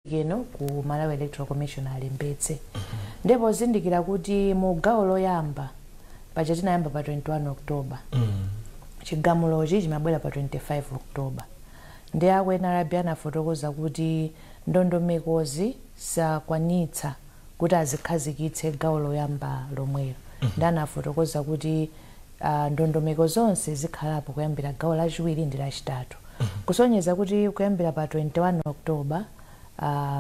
Keno ku Malawi Electoral Commission alembetse. Ndipo zindikira kuti mu gawo loyamba paja tinayamba pa 21 October, chigamulochi chimabwera pa 25 October. Ndi aku NRB anafotokoza kuti ndondomekozi sakwanitsa kuti azikhazikitse gawo loyamba lomwelo. Ndi anafotokoza kuti ndondomeko zonse zikhalapo kuyambira gawo lachiwiri ndi lachitatu, kusonyeza kuti kuyambira pa 21 October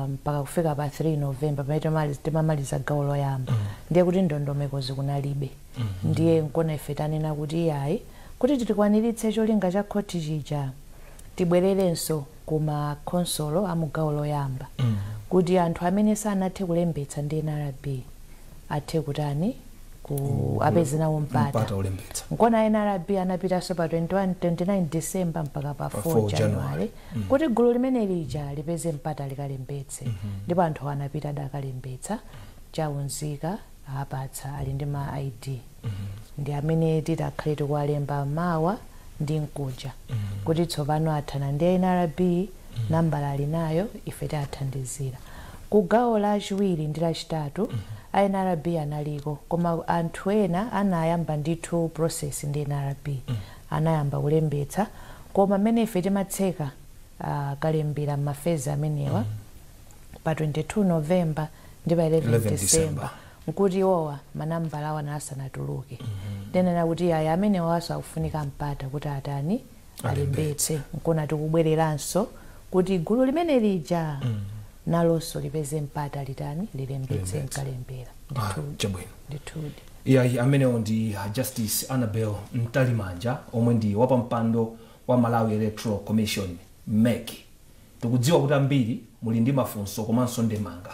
mpaka kufika pa 3 November pamene timamaliza gawo loyamba, ndiye kuti ndondomeko zikunalibe. Ndiye nkona ife tanena kuti iyayi, kuti tikwaniritse cholinga cha khoti chija, tibwererenso kuma khonsolo amugawo loyamba kuti anthu amene sanathe kulembetsa ndi NRB athe kutani ku apeze nawo mpata mpata ulembetsa. Nkona NRB anapitanso pa 21, 29 December mpaka pa 4 4 January January kuti gulu limene lija lipeze mpata likalembetse. Ndipo anthu anapita, adakalembetsa chaunzika, apatsa, ali ndi ma ID. Ndi amene titakhale tikuwalemba mawa ndi mkuja kuti tsopano athana ndi NRB, nambala ali nayo, ife tiathandizira. Ku gawo lachiwiri ndi lachitatu a NRB analiko, koma anthu ena anayamba ndithu process ndi NRB, anayamba kulembetsa, koma mmene ife timatseka kalembera m'ma phase amenewa pa 22 November ndi pa 11 11 December, December, nkuti iwowa manambala awo asanatuluke. Ndenena kuti aya amenewaso akufunika mpata kuti atani, alembetse. Nkona tikubwereranso kuti gulu limene lija nalonso lipeze mpata, litani, lilembetse Lilembetse. Nkalembera. Chabwino. Ndithudi. Iyayi, amenewo ndi Justice Annabel Mtalimanja omwe ndi wapampando wa Malawi Electoral Commission, MEC. Tikudziwa kuti ambiri muli ndi mafunso komanso ndemanga.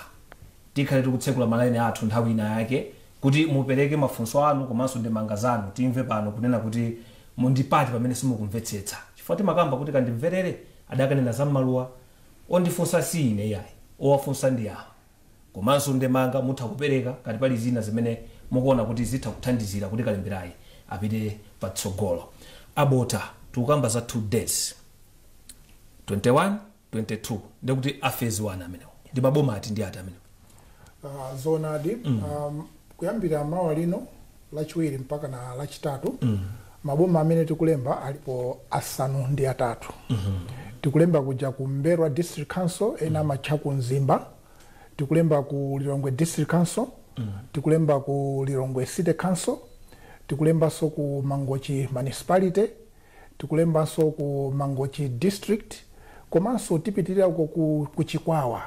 Tikhale tikutsekula malaini athu nthawi ina yake kuti mupereke mafunso anu komanso ndemanga zanu, timve pano kunena kuti mundipati pamene simukumvetsetsa, chifukwa timakamba kuti kandimverere adakanena za maluwa. Ondifunsa si ine iyayi, owafunsa ndi awa. Komanso ndemanga mutha kupereka kati pali zina zimene mukuona kuti zitha kuthandizira kuti kalemberayi apite patsogolo. Abota tikukamba za 2 days, 21, 22, ndikuti a phase 1 amenewo ndi maboma ati ndi ati amenewo? Zoonadi, kuyambira mawa lino Lachiwiri mpaka na Lachitatu, maboma amene tikulemba alipo 8. Tikulemba kuja ku Mberwa District Council, ena amatcha ku Mzimba. Tikulemba ku Lilongwe District Council, tikulemba ku Lilongwe City Council, tikulembanso ku Mangochi Municipality, tikulembanso ku Mangochi District, komanso tipitirira uko ku Chikwawa,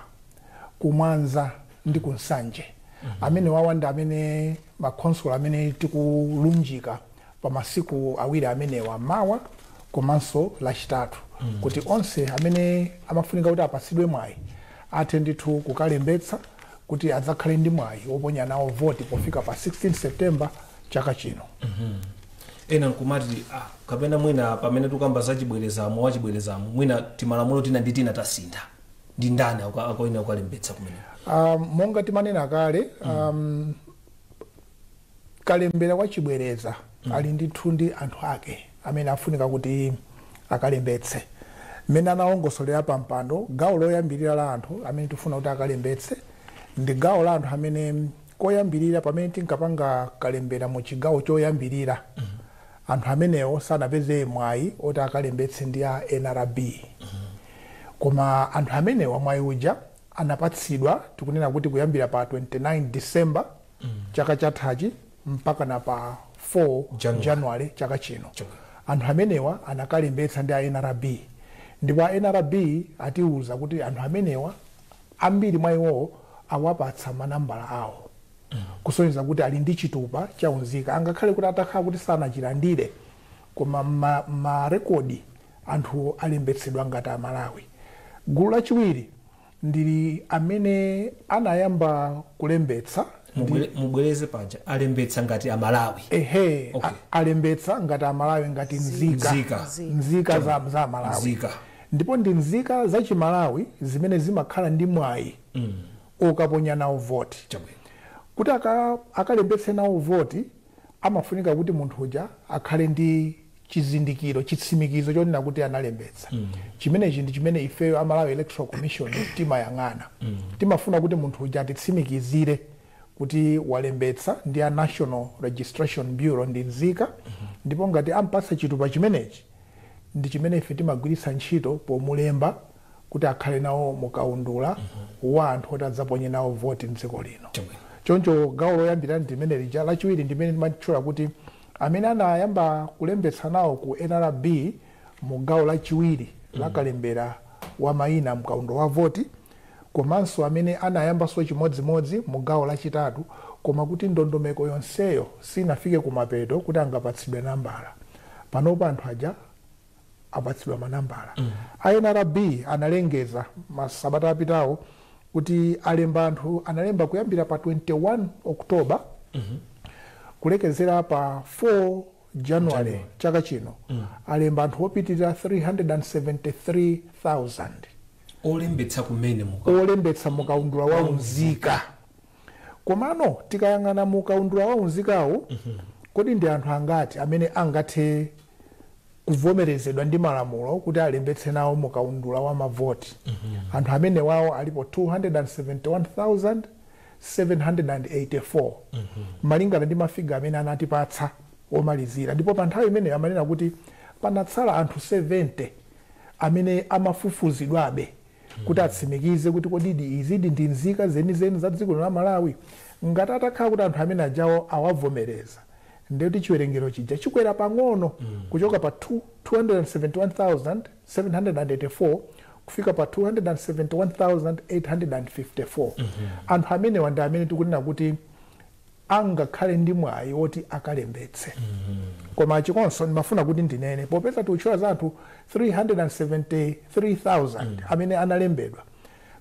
ku Mwanza ndi ku Nsanje. Amene wawa ndi amene makhonsolo amene tikulunjika pa masiku 2 amenewa, mawa komanso Lachitatu, kuti onse amene amafunika kuti apatsidwe mwayi athe ndithu kukalembetsa kuti adzakhale ndi mwayi woponya nawo voti pofika pa 16 September chaka chino. Ena nkumati kapena mwina pamene tikamba za chibwerezamo, wachibwerezamo, mwina timalamulo tina ndi tina tasintha, ndi ndani akoyena kukalembetsa kumene? Monga timanena kale, kalembera kwa chibwereza ali ndithu ndi anthu ake amene afunika kuti akalembetse. Mmene analongosolera pa mpando, gawo loyambirira la anthu amene tifuna kuti akalembetse ndi gawo la anthu amene koyambirira pamene tinkapanga kalembera mu chigawo choyambirira, anthu amenewo sanapeze mwayi oti akalembetse ndi a NRB. Koma anthu amenewa mwayi uja anapatsidwa, tikunena kuti kuyambira pa 29 December chaka chathachi mpaka na pa 4 January. January chaka chino. Chabwino. Anthu amenewa anakalembetsa ndi a NRB, ndipo a NRB atiuza kuti anthu amenewa ambiri mwa iwowo awapatsa manambala awo, kusonyeza kuti ali ndi chitupa chaunzika. Angakhale kuti atakhala kuti sanachilandire, koma marekodi anthu alembetsedwa ngati Amalawi. Gulu lachiwiri ndili amene anayamba kulembetsa. Mubwereze paja, alembetsa ngati Amalawi? Ehe. Okay. Alembetsa ngati Amalawi, ngati nzika. Nzika. Nzika za Malawi. Nzika. Ndipo ndi nzika za Chimalawi zimene zimakhala ndi mwayi okaponya nawo voti. Chabwino. Kuti akalembetse nawo voti amafunika kuti munthu uja akhale ndi chizindikiro, chitsimikizo chonena kuti analembetsa. Chimenechi ndi chimene ifeyo a Malawi Electoral Commission timayang'ana. Timafuna kuti munthu uja atitsimikizire kuti walembetsa ndi a National Registration Bureau, ndi nzika. Ndipo ngati ampatsa chitupa chimenechi, ndi chimene ife timagwiritsa ntchito pomulemba kuti akhale nawo mukaundula wa anthu oti adzaponye nawo voti mdziko lino. Choncho gawo loyambira ndi limene lija. Lachiwiri ndimene timatchula kuti amene anayamba kulembetsa nawo ku NRB mu gawo lachiwiri lakalembera wa mayina mkaundula wa voti, komanso amene anayambanso chimodzimodzi mu gawo lachitatu, koma kuti ndondomeko yonseyo sinafike kumapeto kuti angapatsidwe nambala. Panopo anthu aja apatsidwa manambala. A NRB analengeza masabata apitawo kuti alemba anthu, analemba kuyambira pa 21 October kulekezera pa 4 January chaka chino. Alemba anthu opitirira 373,000 olembetsa kumene muka olembetsa mukaundula wa unzika. Komano tikayang'ana mukaundula wa unzikawo, kodi ndi anthu angati amene angathe kuvomerezedwa ndi malamulo kuti alembetse nawo mukaundula wa mavoti? Anthu amene wawo alipo 271,784, malingana ndi mafiga amene anatipatsa omalizira. Ndipo pa nthawi imeneyo amanena kuti panatsala anthu 70 amene amafufuzidwabe kuti atsimikize kuti kodidi izidi ndi nzika zenizeni za dziko la Malawi. Ngati atakhala kuti anthu amene ajawo awavomereza, ndekuti chiwerengero chija chikwera pang'ono kuchoka pa 271,784 kufika pa 271,854. Anthu amenewa ndi amene tikunena kuti angakhale ndi mwayi woti akalembetse. Koma chikonso ndimafuna kuti ndinene, popeza tikutchula za anthu 373,000 amene analembedwa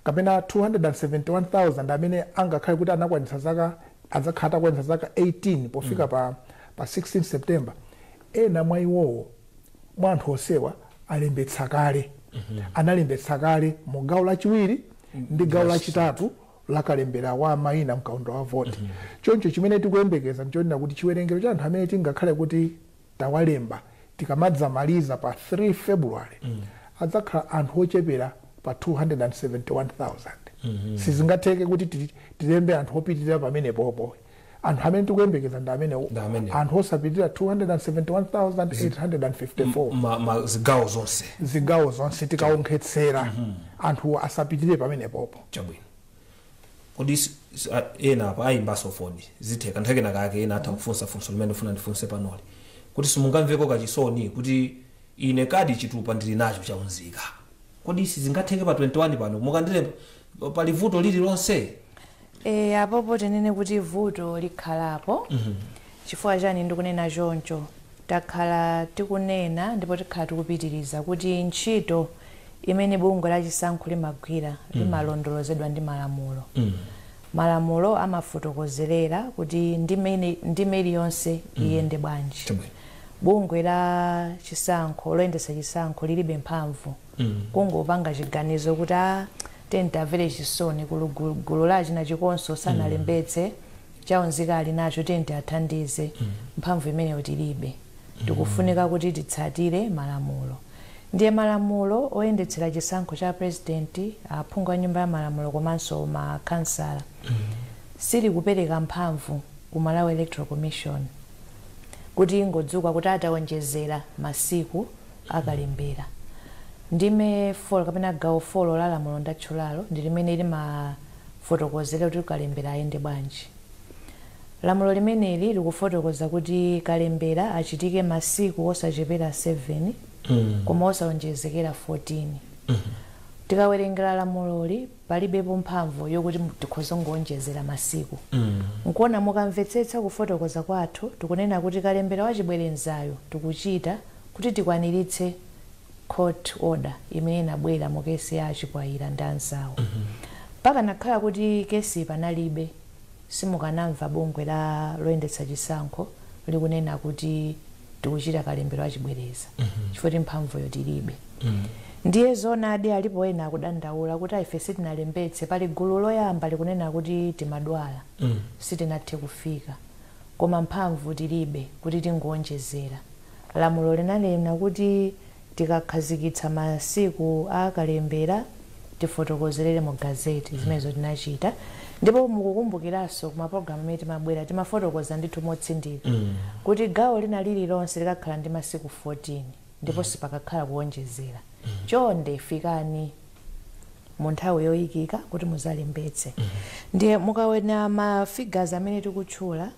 kapena 271,000 amene angakhale kuti anakwanitsa zaka, adzakhala atakwanitsa zaka 18 pofika pa 16 September, ena mwa iwowo, mwa anthu onsewa, alembetsa kale, analembetsa kale mu gawo lachiwiri ndi gawo lachitatu lakalembera wa mayina mkaundula wa voti. Choncho chimene tikuyembekeza nchonena kuti chiwerengero cha anthu amene tingakhale kuti tawalemba tikamadzamaliza pa 3 February adzakhala anthu ochepera pa 271,000. Sizingatheke kuti tilembe anthu opitirira pamenepopo. Anthu amene tikuyembekeza ndi amene Ndi amene. anthu osapitirira 271,854. Ma zigawo zonse? Zigawo zonse tikaonkhetsera, anthu asapitirire pamenepopo. Chabwino. Kodi ena apa ayimbaso foni, zitheka nthawi kena kake ena atha kufunsa funso limene ndifuna ndifunse panoli, kuti simungamveko kachisoni kuti ine kadi chitupa ndili nacho chaunzika, kodi sizingatheke pa 21 pano mukandilemba, pali vuto lililonse? E, apopo tinene kuti vuto likhalapo. Chifukwa chani ndikunena choncho? Takhala tikunena ndipo tikhala tikupitiriza kuti ntchito imene bungwe la chisankho limagwira limalondolozedwa ndi malamulo. Malamulo amafotokozerera kuti ndime iliyonse iyende bwanji. Bungwe la chisankho loyendetsa chisankho lilibe mphamvu kungopanga chiganizo kuti a tentamvere chisoni kulu gulu la china chikonso sanalembetse, chaunzika ali nacho, tente athandize. Mphamvu imeneyo tilibe. Tikufunika kuti titsatire malamulo. Ndiye malamulo oyendetsera chisankho cha president, aphungu a nyumba ya malamulo komanso makhansala silikupereka mphamvu ku Malawi Electoral Commission kuti ingodzuka kuti atawonjezera masiku akalembera. Ndime 4 kapena gawo 4 la lamulo ndatchulalo ndi limene limafotokozera kuti kalembera ayende bwanji. Lamulo limeneli likufotokoza kuti kalembera achitike masiku osachepera 7 koma osawonjezekera 14. Tikawerengera lamuloli, palibepo mphamvu yokuti tikhoza kungonjezera masiku. Nkuona mukamvetsetsa kufotokoza kwathu, tikunena kuti kalembera wachibwerezayo tikuchita kuti tikwaniritse court order imene inabwera mu kesi ya Achikwayira ndi anzawo. Pakanakhala kuti kesi panalibe, simukanamva bungwe la loyendetsa chisankho likunena kuti tikuchita kalembera wachibwereza, chifukwa kuti mphamvuyo tilibe. Ndiye zoonadi, alipo ena akudandaula kuti ife sitinalembetse. Pali gulu loyamba likunena kuti timadwala, sitinathe kufika, koma mphamvu tilibe kuti tingonjezera. Lamulo linanena kuti tikakhazikitsa masiku akalembera tifotokozerere mu gazeti. Zimenezo tinachita, ndipo mukukumbukiranso kuma program amene timabwera timafotokoza ndithu motsindika kuti gawo lina lililonse likakhala ndi masiku 14 ndipo sipakakhala kuwonjezera. Chonde fikani mu nthawi yoyikika kuti muzalembetse. Ndiye mukaona ma figures amene tikutchula,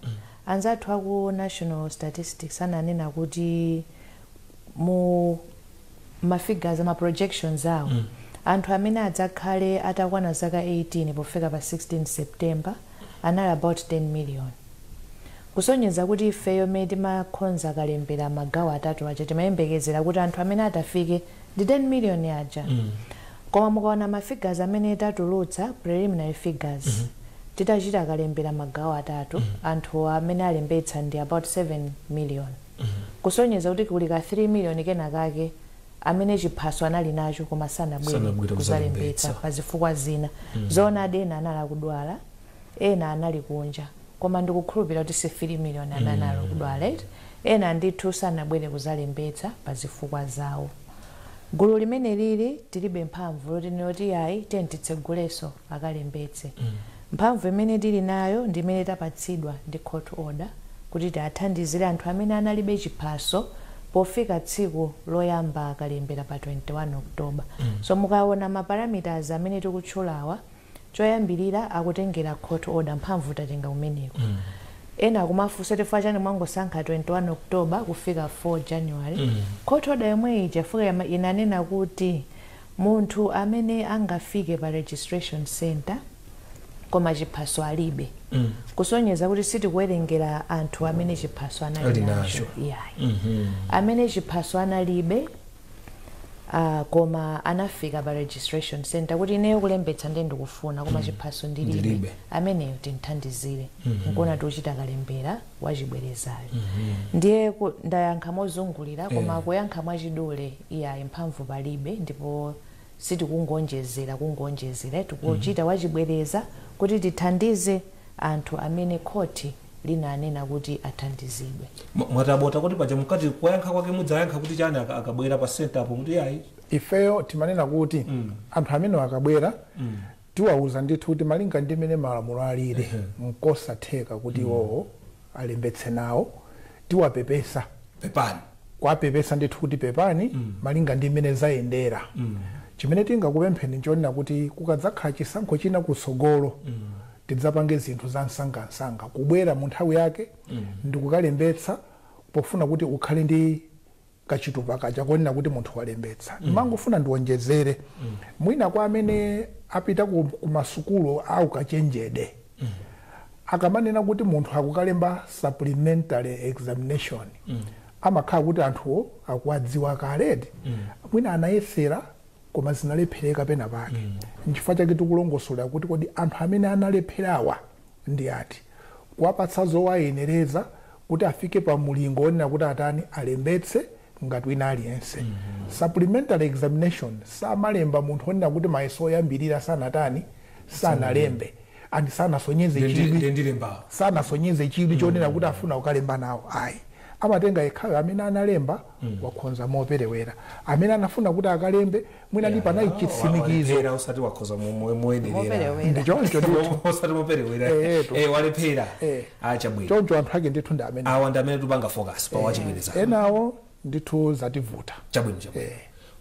anzathu aku National Statistics ananena kuti mu ma figures, ma projections awo, anthu amene adzakhale atakwana zaka 18 pofika pa 16 September anali about 10 million, kusonyeza kuti ifeyo mmene timakhonza kalembera magawo atatu aja timayembekezera kuti anthu amene atafike ndi 10 million aja. Koma mukaona ma figures amene tatulutsa, preliminary figures, titachita kalembera magawo atatu, anthu amene alembetsa ndi about 7 million, kusonyeza kuti kuli ka 3 million kena kake amene chiphaso anali nacho koma sanabwere Sanabwere kuzalembetsa kuzalembetsa. Pa zifukwa zina. Zoonadi, ena anali akudwala, ena anali kunja, koma ndikukhulupirira kuti si 3 million amene anali akudwala, right? Ena ndithu sanabwere kuzalembetsa pa zifukwa zawo. Gulu limene lili tilibe mphamvu loti noti ayi, tiye titsegulenso akalembetse. Mphamvu imene tili nayo ndi imene tapatsidwa ndi court order kuti tiathandizire anthu amene analibe chiphaso pofika tsiku loyamba akalembera pa 21 October. So mukaona ma parameters amene tikutchulawa, choyambirira akutengera court order, mphamvu tatenga kumeneko. Ena akumafunsa chifukwa chani mwangosankha 21 October kufika 4 January. Court order yomwe ija fika inanena kuti munthu amene angafike pa registration center koma chiphaso alibe, kusonyeza kuti sitikuwerengera anthu amene chiphaso anali Ali nacho nacho. Iyayi, amene chiphaso analibe koma anafika pa registration center kuti ineyo kulembetsa ndiye ndikufuna koma chiphaso ndilibe, Ndilibe. ameneyo tinthandizire. Nkuona tikuchita kalembera wachibwerezayo. Ndiye ndayankha mozungulira, koma kuyankha mwachidule, iyayi, mphamvu palibe ndipo sitikungonjezera kungonjezera. Tikuchita wachibwereza kuti tithandize anthu amene khoti linanena kuti athandizidwe. Mwatabota kuti paja mukati kuyankha kwake mudzayankha kuti chani akabwera pa center apo kuti ayi? Ifeyo timanena kuti anthu amene akabwera tiwauza ndithu kuti malinga ndi mmene malamulo alili nkosatheka kuti iwowo alembetse nawo. Tiwapepesa. Pepani. Kwapepesa ndithu kuti pepani, malinga ndi mmene zayendera, chimene tingakupempheni nchonena kuti kukadzakhala chisankho china kutsogolo tidzapange zinthu za msangamsanga, kubwera mu nthawi yake ndikukalembetsa pofuna kuti ukhale ndi kachitupa kaja konena kuti munthu walembetsa. Ndimangofuna ndiwonjezere mwina kwa amene apita ku masukulu au kachenjede, akamanena kuti munthu akukalemba supplementary examination, amakhala kuti anthuwo akuwadziwa kaledi, mwina anayesera koma zinalephereka pena pake. Nchifukwa chake tikulongosola kuti kodi anthu amene analepherawa ndi ati, kuwapatsa zowayenereza kuti afike pa mulingo wonena kuti atani, alembetse ngati wina aliyense. Supplementary examination samalemba munthu wonena kuti mayeso oyambirira sanatani, sanalembe and sanasonyeze chidwi. Ndilembawo. Sanasonyeze chidwi chonena kuti afuna kukalemba nawo, ayi. Amatenga yekhayo amene analemba, wakhonza moperewera, amene anafuna kuti akalembe mwina ndi panali chitsimikizo. Walephera, usati wakhoza moyenerera. Moperewera. Ndi choncho ndithu. Osati moperewera. Eh, eto. Walephera. Eh. Achabwino. Choncho anthu ake ndithu ndi amene Awa ndi amene tupanga focus pa wachibwereza. Enawo ndithu zativuta. Chabwino, chabwino.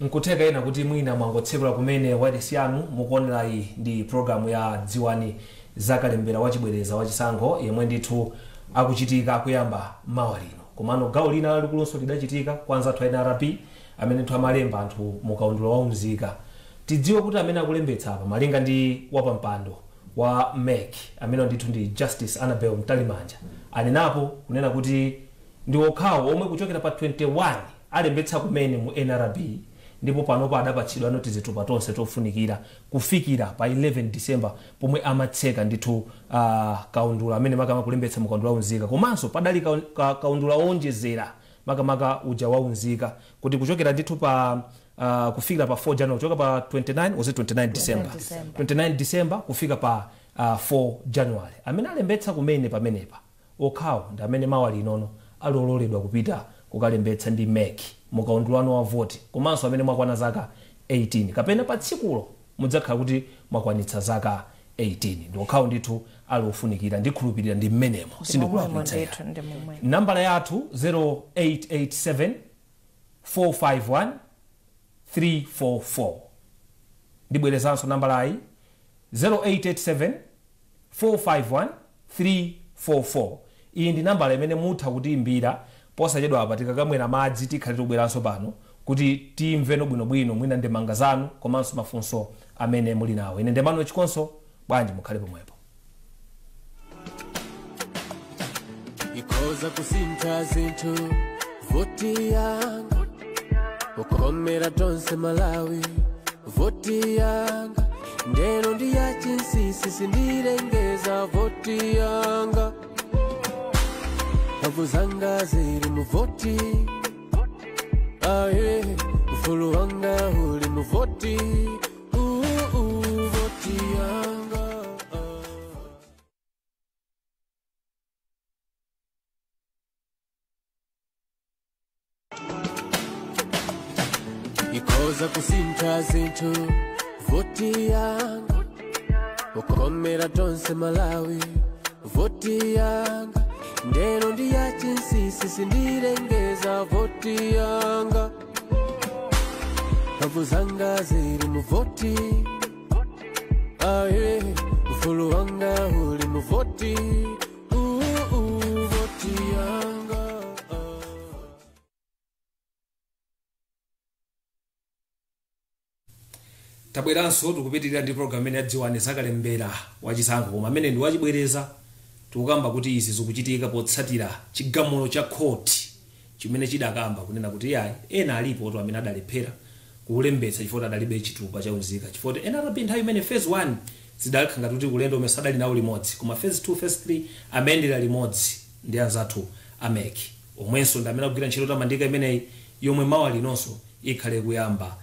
Nkutheka ena kuti mwina mwangotsekula kumene wailesi yanu, mukuonerayi ndi programu ya Dziwani Zakalembera wachibwereza wachisankho yemwe ndithu akuchitika akuyamba mawa lino. Komano gawo lina lalikulunso lidachitika kwa anzathu a NRB amene ndithu amalemba anthu mukaundula waunzika. Tidziwe kuti amene akulembetsa apa, malinga ndi wapampando wa MEC amene ndithu ndi Justice Annabel Mtalimanja, anenapo kunena kuti ndi okhawo omwe kuchokera pa 21 alembetsa kumene mu NRB, ndipo panopo adapatsidwa noti zitupa tonse tofunikira kufikira pa 11 December pomwe amatseka ndithu kaundula amene makamaka kulembetsa mukaundula waunzika. Komanso padali kaundula wonjezera, makamaka uja waunzika, kuti kuchokera ndithu pa kufikira pa 4 January, kuchoka pa 29, was it 29 December? December. 29 December kufika pa 4 January, amene alembetsa kumene pamenepa okhawo ndi amene mawa linono alololedwa kupita. kukalembetsa ndi MEC mukaundula wanu wa voti, komanso amene mwakwana zaka 18 kapena pa tsikulo mudzakhala kuti mwakwanitsa zaka 18, ndi okhawo ndithu ali ofunikira. Ndikhulupirira ndi mmenemo, sindikulakwitsa? Ndithu, ndi momwemo. Nambala yathu 0887 451 344. Ndibwerezanso nambalayi, 0887 451 344. Iyi ndi nambala imene mutha kutiimbira posachedwa apa. Tikakamwera madzi, tikhale tikubweranso pano kuti timveno bwinobwino mwina ndemanga zanu komanso mafunso amene muli nawo. Ine ndemano Chikonso, bwanji mukhale pomwepo. Ikhoza kusintha zinthu voti yanga, ukomera tonse Malawi. Voti yanga ndeno ndi ya chinsinsi, sindilengeza. Voti yanga, mphamvu zanga zili mu voti aye, ufulu wanga uli mu voti. Voti yanga. Ikhoza kusintha zinthu voti yanga, ukomera tonse Malawi. Voti yanga ndeno ndi ya chinsinsi, sindilengeza. Voti yanga, mphamvu zanga zili mu voti aye, ufulu wanga uli mu voti. Voti yanga. Tabweranso, tikupitirira ndi program imene yadziwani zakalembera wachisankho, koma amene ndi wachibwereza. Tikukamba kuti izi zikuchitika potsatira chigamulo cha khoti chimene chidakamba kunena kuti yayi, ena alipo to amene adalephera kulembetsa chifukwa adalibe chitupa chaunzika, chifukwa ena atapi nthawi imene phase 1 zidakhala ngati kuti ulendo umene sadali nawo limodzi, koma phase 2, phase 3 amayendera limodzi ndi anzathu a MEC, omwenso ndi amene akugwira ntchito tamandika imeneyi yomwe mawa linonso ikhale kuyamba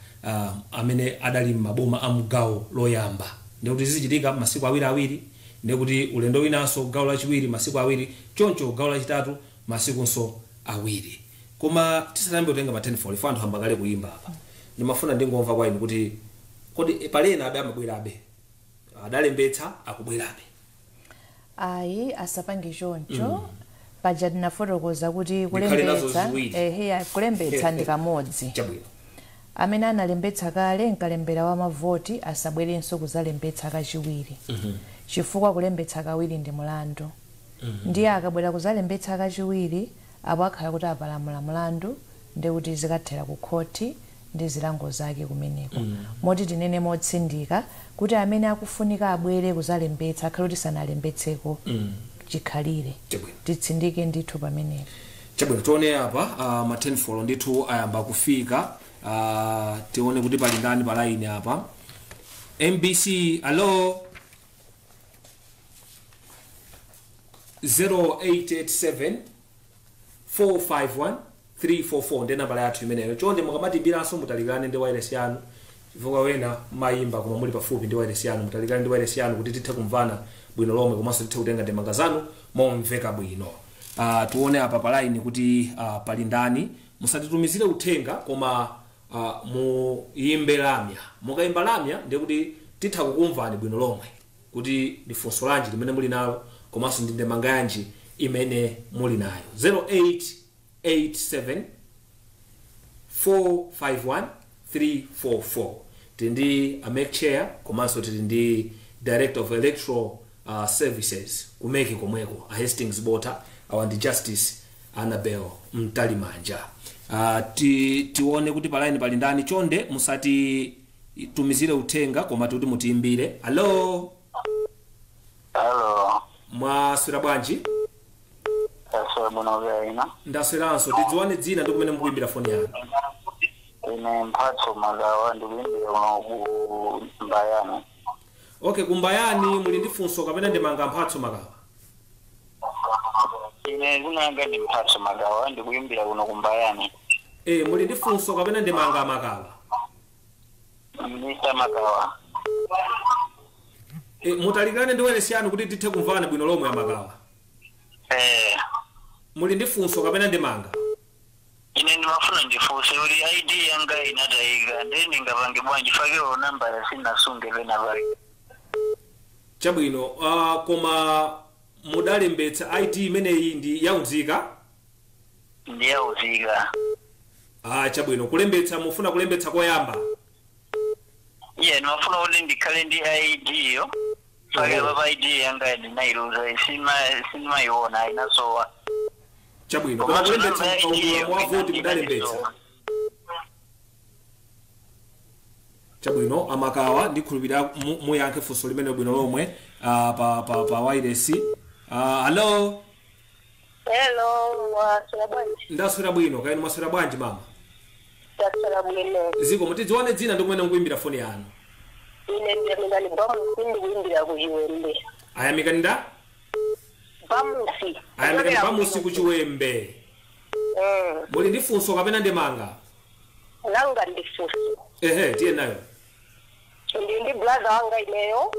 amene adali m'maboma a mgawo loyamba. Ndikuti zizichitika masiku awiriawiri, ndikuti ulendo winanso gawo lachiwiri masiku awiri, choncho gawo lachitatu masikunso awiri. Koma tisanayambe kutenga pa 10 4, anthu ambakale kuyimba apa, ndimafuna ndingomva kwa inu kuti kodi palena abe amabwerabe, adalembetsa akubwerabe? Ayi, asapange choncho. Paja tinafotokoza kuti Ndikhale nazo kulembetsa ziwiri. Ehe, kulembetsa ndi kamodzi. Chabwino. Amene analembetsa kale mkalembera wa mavoti asabwerenso kuzalembetsa kachiwiri, chifukwa kulembetsa kawiri ndi mulandu. Ndiye akabwera kuzalembetsa kachiwiri, apo akhala kuti apalamula mulandu, ndi kuti zikathera ku khoti ndi zilango zake kumeneko. Moti tinene motsindika kuti amene akufunika abwere kuzalembetsa akhale kuti sanalembetseko chikhalire. Chabwino. Titsindike ndithu pamenepo. Chabwino, tione apa ma 10 folo ndithu ayamba kufika. Tione kuti pali ndani pa line apa. MBC, alo? 0887 451 344 ndi nambala yathu imeneyo. Chonde mukamatiimbiranso mutalikane ndi wireless yanu, chifukwa wena mayimba koma muli pafupi ndi wireless yanu. Mutalikane ndi wireless yanu kuti tithe kumvana bwino lomwe komanso tithe kutenga ndemanga zanu momveka bwino. Tione apa pa line kuti pali ndani. Musatitumizire uthenga, koma muyimbe lamya. Mukayimba lamya ndiye kuti titha kukumvani bwino lomwe kuti ndi funso lanji limene muli nalo komanso ndi ndemanga yanji imene muli nayo. 0887 451 344. Tili ndi a MEC chair komanso tili ndi director of electoral services ku MEC komweko, a Hastings Bota. Awa ndi Justice Annabel Mtalimanja. Tione kuti pa line pali ndani. Chonde musati tumizire uthenga, koma tikuti mutiimbire. Alo? Halo. Mwaswera bwanji? Taswera bwino kaina. Ndasweranso. Tidziwane dzina ndi kumene mukuimbira foni yanu. Ine Mphatso Magawa, ndikuimbira kuno ku Mbayani. Okay, kumbayani. Muli ndi funso kapena ndemanga, Mphatso Magawa? Ine kunanga ndi Mphatso Magawa, ndikuimbira kuno ku Mbayani. E, muli ndi funso kapena ndemanga, Magawa? Mr Magawa. E, mutalikane ndi wailesi yanu kuti tithe kumvana bwino lomwe, Amagawa. Eh. Muli ndi funso kapena ndemanga? Ndimafuna ndifunse kuti ID yanga inatayika, ndiye ndingapange bwanji? Fakiro nambala sinasunge pena pake. Chabwino, koma mudalembetsa ID imeneyi ndi yaunzika? Ndiyaunzika. Ah, chabwino. Kulembetsa, mufuna kulembetsa koyamba? Iye, ndimafuna kuti ndikhale ndi ID yo. Fakiro papa ID yanga ndinayiluza, simayiona, inasowa. Chabwino, koma kulembetsa kaundula mwa voti mudalembetsa? Chabwino, amakawa, ndikhulupirira muyankhe funso limene bwino lomwe pa wireless. Hello. Hello, mwaswera bwanji? Ndaswera bwino, kaya inu mwaswera bwanji, mama? Ndaswera bwino. Ziko, mutidziwane dzina ndi kumene mukuimbira foni yanu. Ine ndiyamikani Bamusi, ndikuimbira ku Chiwembe. Ayamikani nda? Bamusi. Ayamikani Bamusi ku Chiwembe. Muli ndi funso kapena ndemanga? Langa ndi funso. Ehe, tiye nayo. Ndi brother wanga ineyo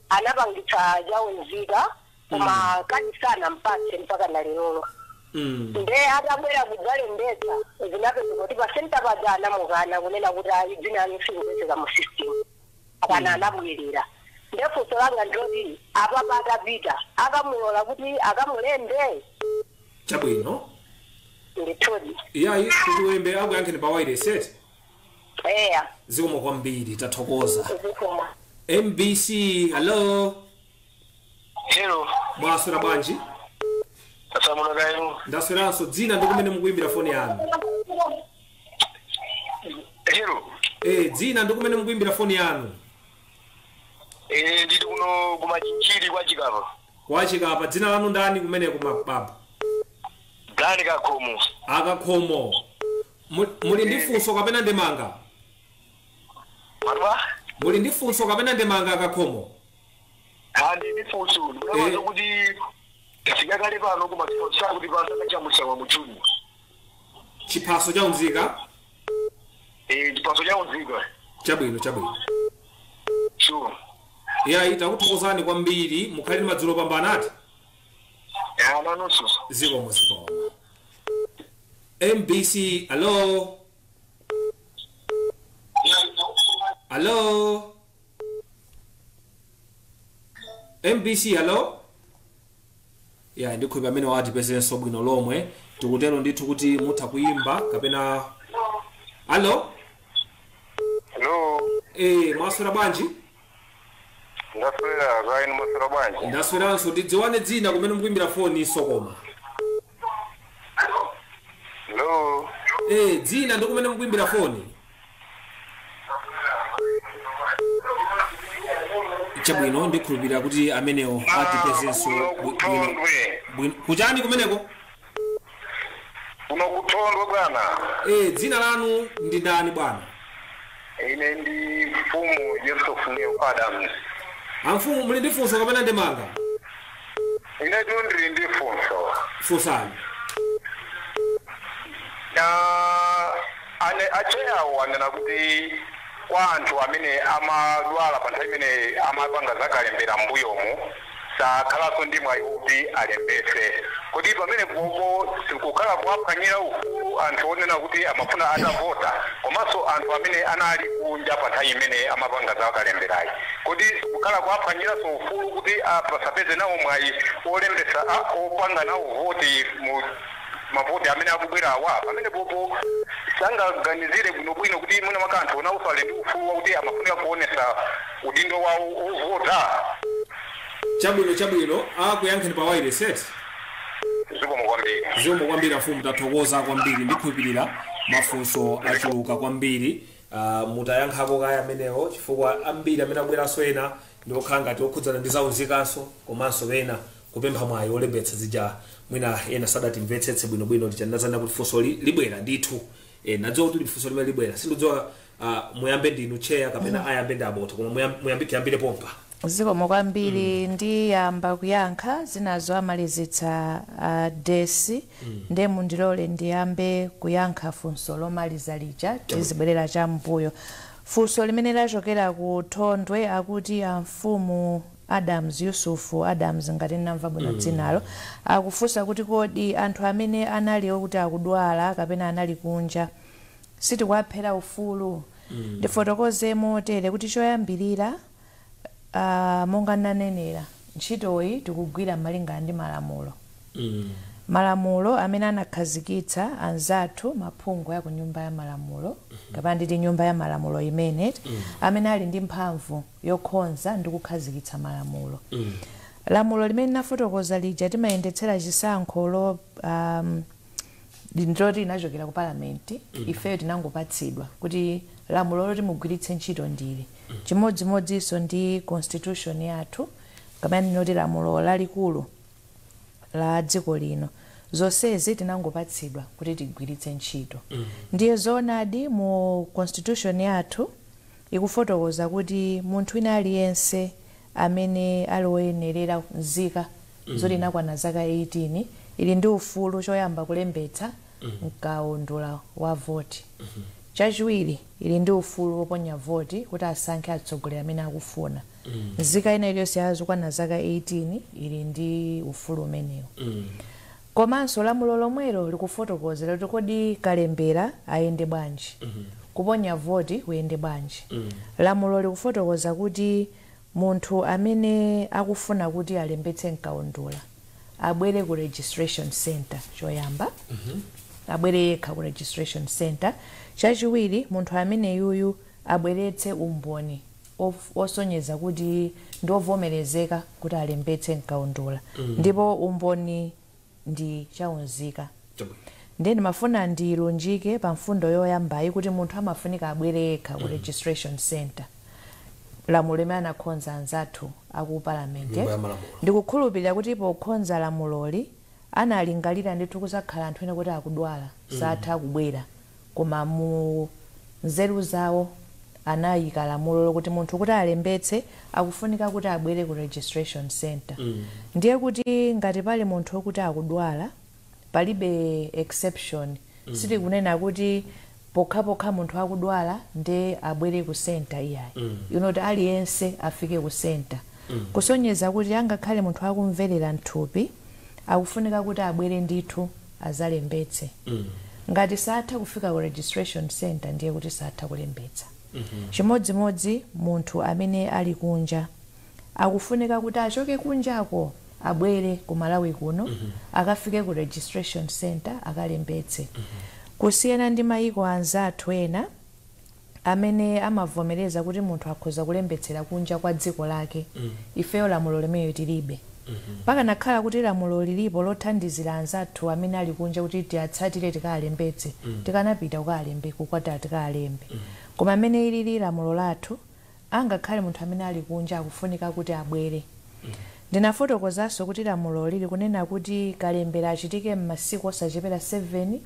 anapangitsa chaunzika, koma kadi sanampatse mpaka na lero. Nde atabwera kudzalembetsa, zinapezeka kuti pa center paja anamukana, kunena kuti ayi, dzina anu sikupezeka mu system, apana anabwerera. Nde funso langa ndiloti apapa atapita akamulola kuti akamulembe? Chabwino. Ndithudi. Iyayi, kuchiwembe akuyankheni pa wireless, eti? Eya. Zikomo kwambiri, tathokoza. Zikomo. MBC, hello. Hello. Mwaswera bwanji? Asamuno kainu. Ndasweranso. Dzina ndi kumene mukuimbira foni yanu. Hello. Eh, dzina ndi kumene mukuimbira foni yanu. Ndili kuno kumachinjiri kwa Chikapa. Kwa Chikapa. Dzina lanu ndani kumene kumapapa? Dani Kakhomo. Akakhomo, muli ndi funso kapena ndemanga? Matwa? Muli ndi funso kapena ndemanga, Akakhomo? Handi ndi funso. Ndikuona kuti tafika kale pano koma kuti pasaka chamusawa muchungu. Chiphaso chaunzika? Eh, chiphaso chaunzika. Chabwino, chabwino. Sure. Iyayi, takuthokozani kwambiri, mukhale ndi madzulo opambana ati. Ya, nanunso. Zikomo, zikomo. MBC, hello. Hello, MBC, hello. Ya, ndikhulupirira amene watipezenso bwino lomwe. Tikutero ndithu kuti mutha kuyimba kapena. Hello. Hello. Eh, mwaswera bwanji? Ndaswera, kainu mwaswera bwanji? Ndasweranso. Tidziwane dzina, kumene mukuimbira foni sokoma. Hello. Eh, dzina ndi kumene mukuimbira foni. Chabwino, ndikhulupirira kuti amenewo atipezenso Kuno kuthondwe. Bwino. Kuchani kumeneko? Kuno kuthondwe, bwana. Eh, dzina lanu ndi ndani, bwana? Ine ndi mfumu Yusuf Neo Adams. Amfumu, muli ndi funso kapena ndemanga? Ine ndili ndi funso. Funsani. Ane acheyawo anena kuti kwa anthu amene amadwala pa nthawi imene amapanga zakalembera mbuyomu sakhalanso ndi mwayi kuti alembese, kuti pamene popo sikukhala kuwaphwanyira ufulu anthu onena kuti amafuna atavota, komanso anthu amene anali kunja pa nthawi imene amapanga zakalemberayi, kuti kukhala kuwaphwanyiranso ufulu kuti pasapeze nawo mwayi olembesa, opanga nawo voti mu mavoti amene akubwera awa? Pamene popo sangaganizire bwinobwino kuti mwina mwake anthu onawuso ali ndi ufulu wakuti amafunika kuonesa udindo wawo ovota? Chabwino, chabwino, akuyankheni pa wireless, eti? Zikomo kwambiri. Zikomo kwambiri, afumu, tathokoza kwambiri. Ndikhulupirira mafunso achuluka kwambiri, mutayankhako kaya amenewo, chifukwa ambiri amene akubweranso ena ndi okhala ngati okhudzana ndi zaunzikanso, komanso ena kupempha mwayi olembetsa zija. Mwina ena sadatimvetsetse bwinobwino. Tichandazana kuti funso libwera ndithu. Nadziwa kuti funso limene libwera, sindidziwa muyambe ndinu cheya kapena ayambe ndi abota, koma muyambe, tiyambire pompa. Zikomo kwambiri. Ndiyamba kuyankha, zinazo amalizitsa desi. Nde mundilole ndiyambe kuyankha funso lomaliza lija, tizibwerera cham'mbuyo. Funso limene lachokera ku Thondwe akuti amfumu Adams, Yusufu Adams, ngati ndinamva bwino dzinalo, akufunsa kuti kodi anthu amene anali okuti akudwala kapena anali kunja sitikuwaphera ufulu? Ndifotokoze motere kuti choyambirira, monga ndanenera, ntchitoyi tikugwira malingana ndi malamulo, malamulo amene anakhazikitsa anzathu maphungu ya ku Nyumba ya Malamulo, kapena nditi Nyumba ya Malamulo imene amene ali ndi mphamvu yokonza ndi kukhazikitsa malamulo. Lamulo limene nafotokoza lija timayendetsera chisankho lo ndiloti linachokera ku Palamenti. Ifeyo tinangopatsidwa kuti lamulo loti mugwiritse ntchito ndili chimodzimodzinso ndi constitution yathu, kapena ndinoti lamulo lalikulu la dziko lino. Zonsezi tinangopatsidwa kuti tigwiritse ntchito. Ndiye zoonadi, mu constitution yathu ikufotokoza kuti munthu wina aliyense amene ali woyenerera, nzika zoti inakwana zaka 18, ili ndi ufulu choyamba kulembetsa mkaundula wa voti. Chachiwiri, ili ndi ufulu woponya voti kuti asankhe atsogoleri amene akufuna. Nzika ina iliyonse yazokwana zaka 18 ili ndi ufulu umenewu. Komanso lamulo lomwelo likufotokozera kuti kodi kalembera ayende bwanji, kuponya voti kuyende bwanji. Lamulo likufotokoza kuti munthu amene akufuna kuti alembetse mkaundula abwere ku registration center choyamba, abwere yekha ku registration center. Chachiwiri, munthu amene yuyu abweretse umboni osonyeza kuti ndi ovomerezeka kuti alembetse mkaundula, ndipo umboni ndi chaunzika. Ndiye ndimafuna ndilunjike pa mfundo yoyambayi kuti munthu amafunika abwere yekha ku registration center, lamulo limene anakhonza anzathu aku Palamenti. Nyumba ya Malamulo. Ndikukhulupirira kuti pokhonza lamuloli analingalira ndithu kusakhala anthu ena kuti akudwala, satha kubwera, koma mu nzeru zawo anayika lamulo lokuti munthu kuti alembetse akufunika kuti abwere ku registration center. Ndiye kuti ngati pali munthu wokuti akudwala, palibe exception. Sitikunena kuti pokhapokha munthu akudwala ndiye abwere ku center, iyayi. Inoti aliyense afike ku center, kusonyeza kuti angakhale munthu akumverera mthupi, akufunika kuti abwere ndithu azalembetse. Ngati satha kufika ku registration center, ndiye kuti satha kulembetsa. Chimodzimodzi munthu amene ali kunja, akufunika kuti achoke kunjako abwere ku Malawi kuno, akafike ku registration center akalembetse. Kusiyana ndi mayiko anzathu ena amene amavomereza kuti munthu akhoza kulembetsera kunja kwa dziko lake, ifeyo lamulo limeneyo tilibe. Pakanakhala kuti lamulo lilipo lothandizira anzathu amene ali kunja kuti tiatsatire tikalembetse, tikanapita kukalembe kukwata tikalembe. Koma amene ilili lamulo lathu, angakhale munthu amene ali kunja akufunika kuti abwere. Ndinafotokozanso kuti lamulo lili kunena kuti kalembera achitike m'masiku osachepera 7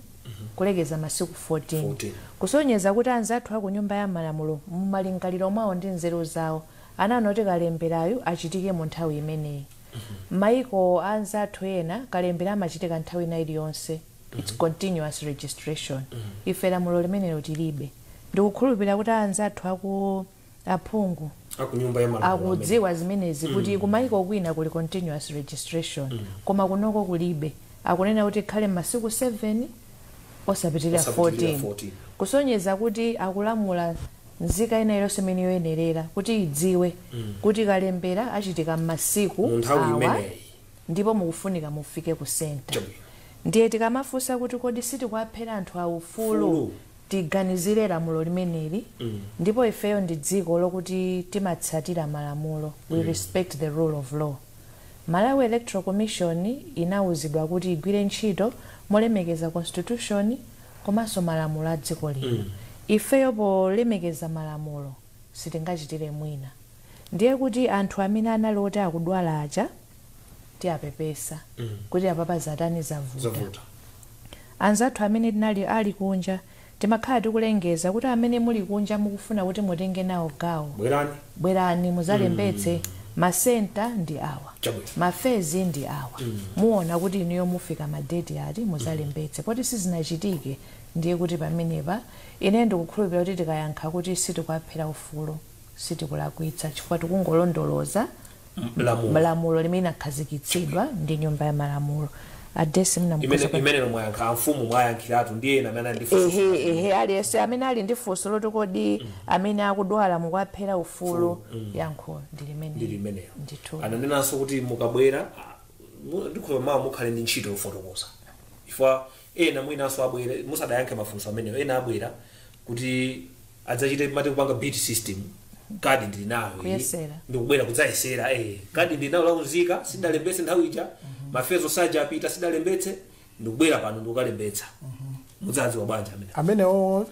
kulekeza masiku 14, 14. kusonyeza kuti anzathu aku Nyumba ya Malamulo mumalingaliro mwawo ndi nzeru zawo ananoti kalemberayu achitike mu nthawi imeneyi. Maiko anzathu ena kalembera amachitika nthawi ina iliyonse, it's continuous registration. Ife lamulo limenelo tilibe. Ndikukhulupirira kuti anzathu aku aphungu aku Nyumba ya Malamulo akudziwa zimenezi, kuti kumaiko kwina kuli continuous registration, koma kunoko kulibe. Akunena kuti khale masiku 7 osapitirira Osapitirira 14, 14. kusonyeza kuti akulamula nzika ina iliyonse imene yoyenerera kuti idziwe kuti kalembera achitika m'masiku mu nthawi awa, imeneyi, ndipo mukufunika mufike ku center. Chabwino. Ndiye tikamafunsa kuti kodi sitikuwaphera anthu aufulu, Ufulu. tiganizire lamulo limeneli. Ndipo ifeyo ndi dziko lokuti timatsatira malamulo, we respect the rule of law. Malawi Electoral Commission inawuzidwa kuti igwire ntchito molemekeza constitution komanso malamulo a dziko lino. Ifeyo polemekeza malamulo sitingachitire mwina. Ndiye kuti anthu amene anali oti akudwala aja tiyapepesa kuti apapa zatani, zavuta. Zavuta. Anzathu amene tinali ali kunja, timakhala tikulengeza kuti amene muli kunja mukufuna kuti mutenge nawo gawo, bwerani, bwerani muzalembetse. Ma center ndi awa, ma phase ndi awa, muona kuti inuyo mufika ma date ati muzalembetse. Poti sizinachitike, ndiye kuti pamenepa ine ndikukhulupirira kuti tikayankha kuti sitikuwaphera ufulu, sitikulakwitsa, chifukwa tikungolondoloza Lamulo. Lamulo limene linakhazikitsidwa ndi nyumba ya malamulo. Adesi Imene mwayankha amfumu, mwayankhiratu ndiye ena amene ali ndi funso. Ehe, aliyense amene ali ndi funso loti kodi amene akudwala mukuwaphera ufulu, yankho ndi limene Ndi limeneyo. Ndithu. Ananenanso kuti mukabwera, ndikhoza mawa mukhale ndi ntchito yofotokoza, chifukwa ena mwinanso abwere musadayankhe mafunso ameneyo. Ena abwera kuti adzachite mati kupanga beat system, kadi ndili nayo iyi. Kuyesera. Ndikubwera kudzayesera, kadi ndili nayo launzika, sidalembetse nthawi ija, mafezo saja apita, sidalembetse, ndikubwera pano ndikukalembetsa. Mudzadziwa bwanji amene? Amenewo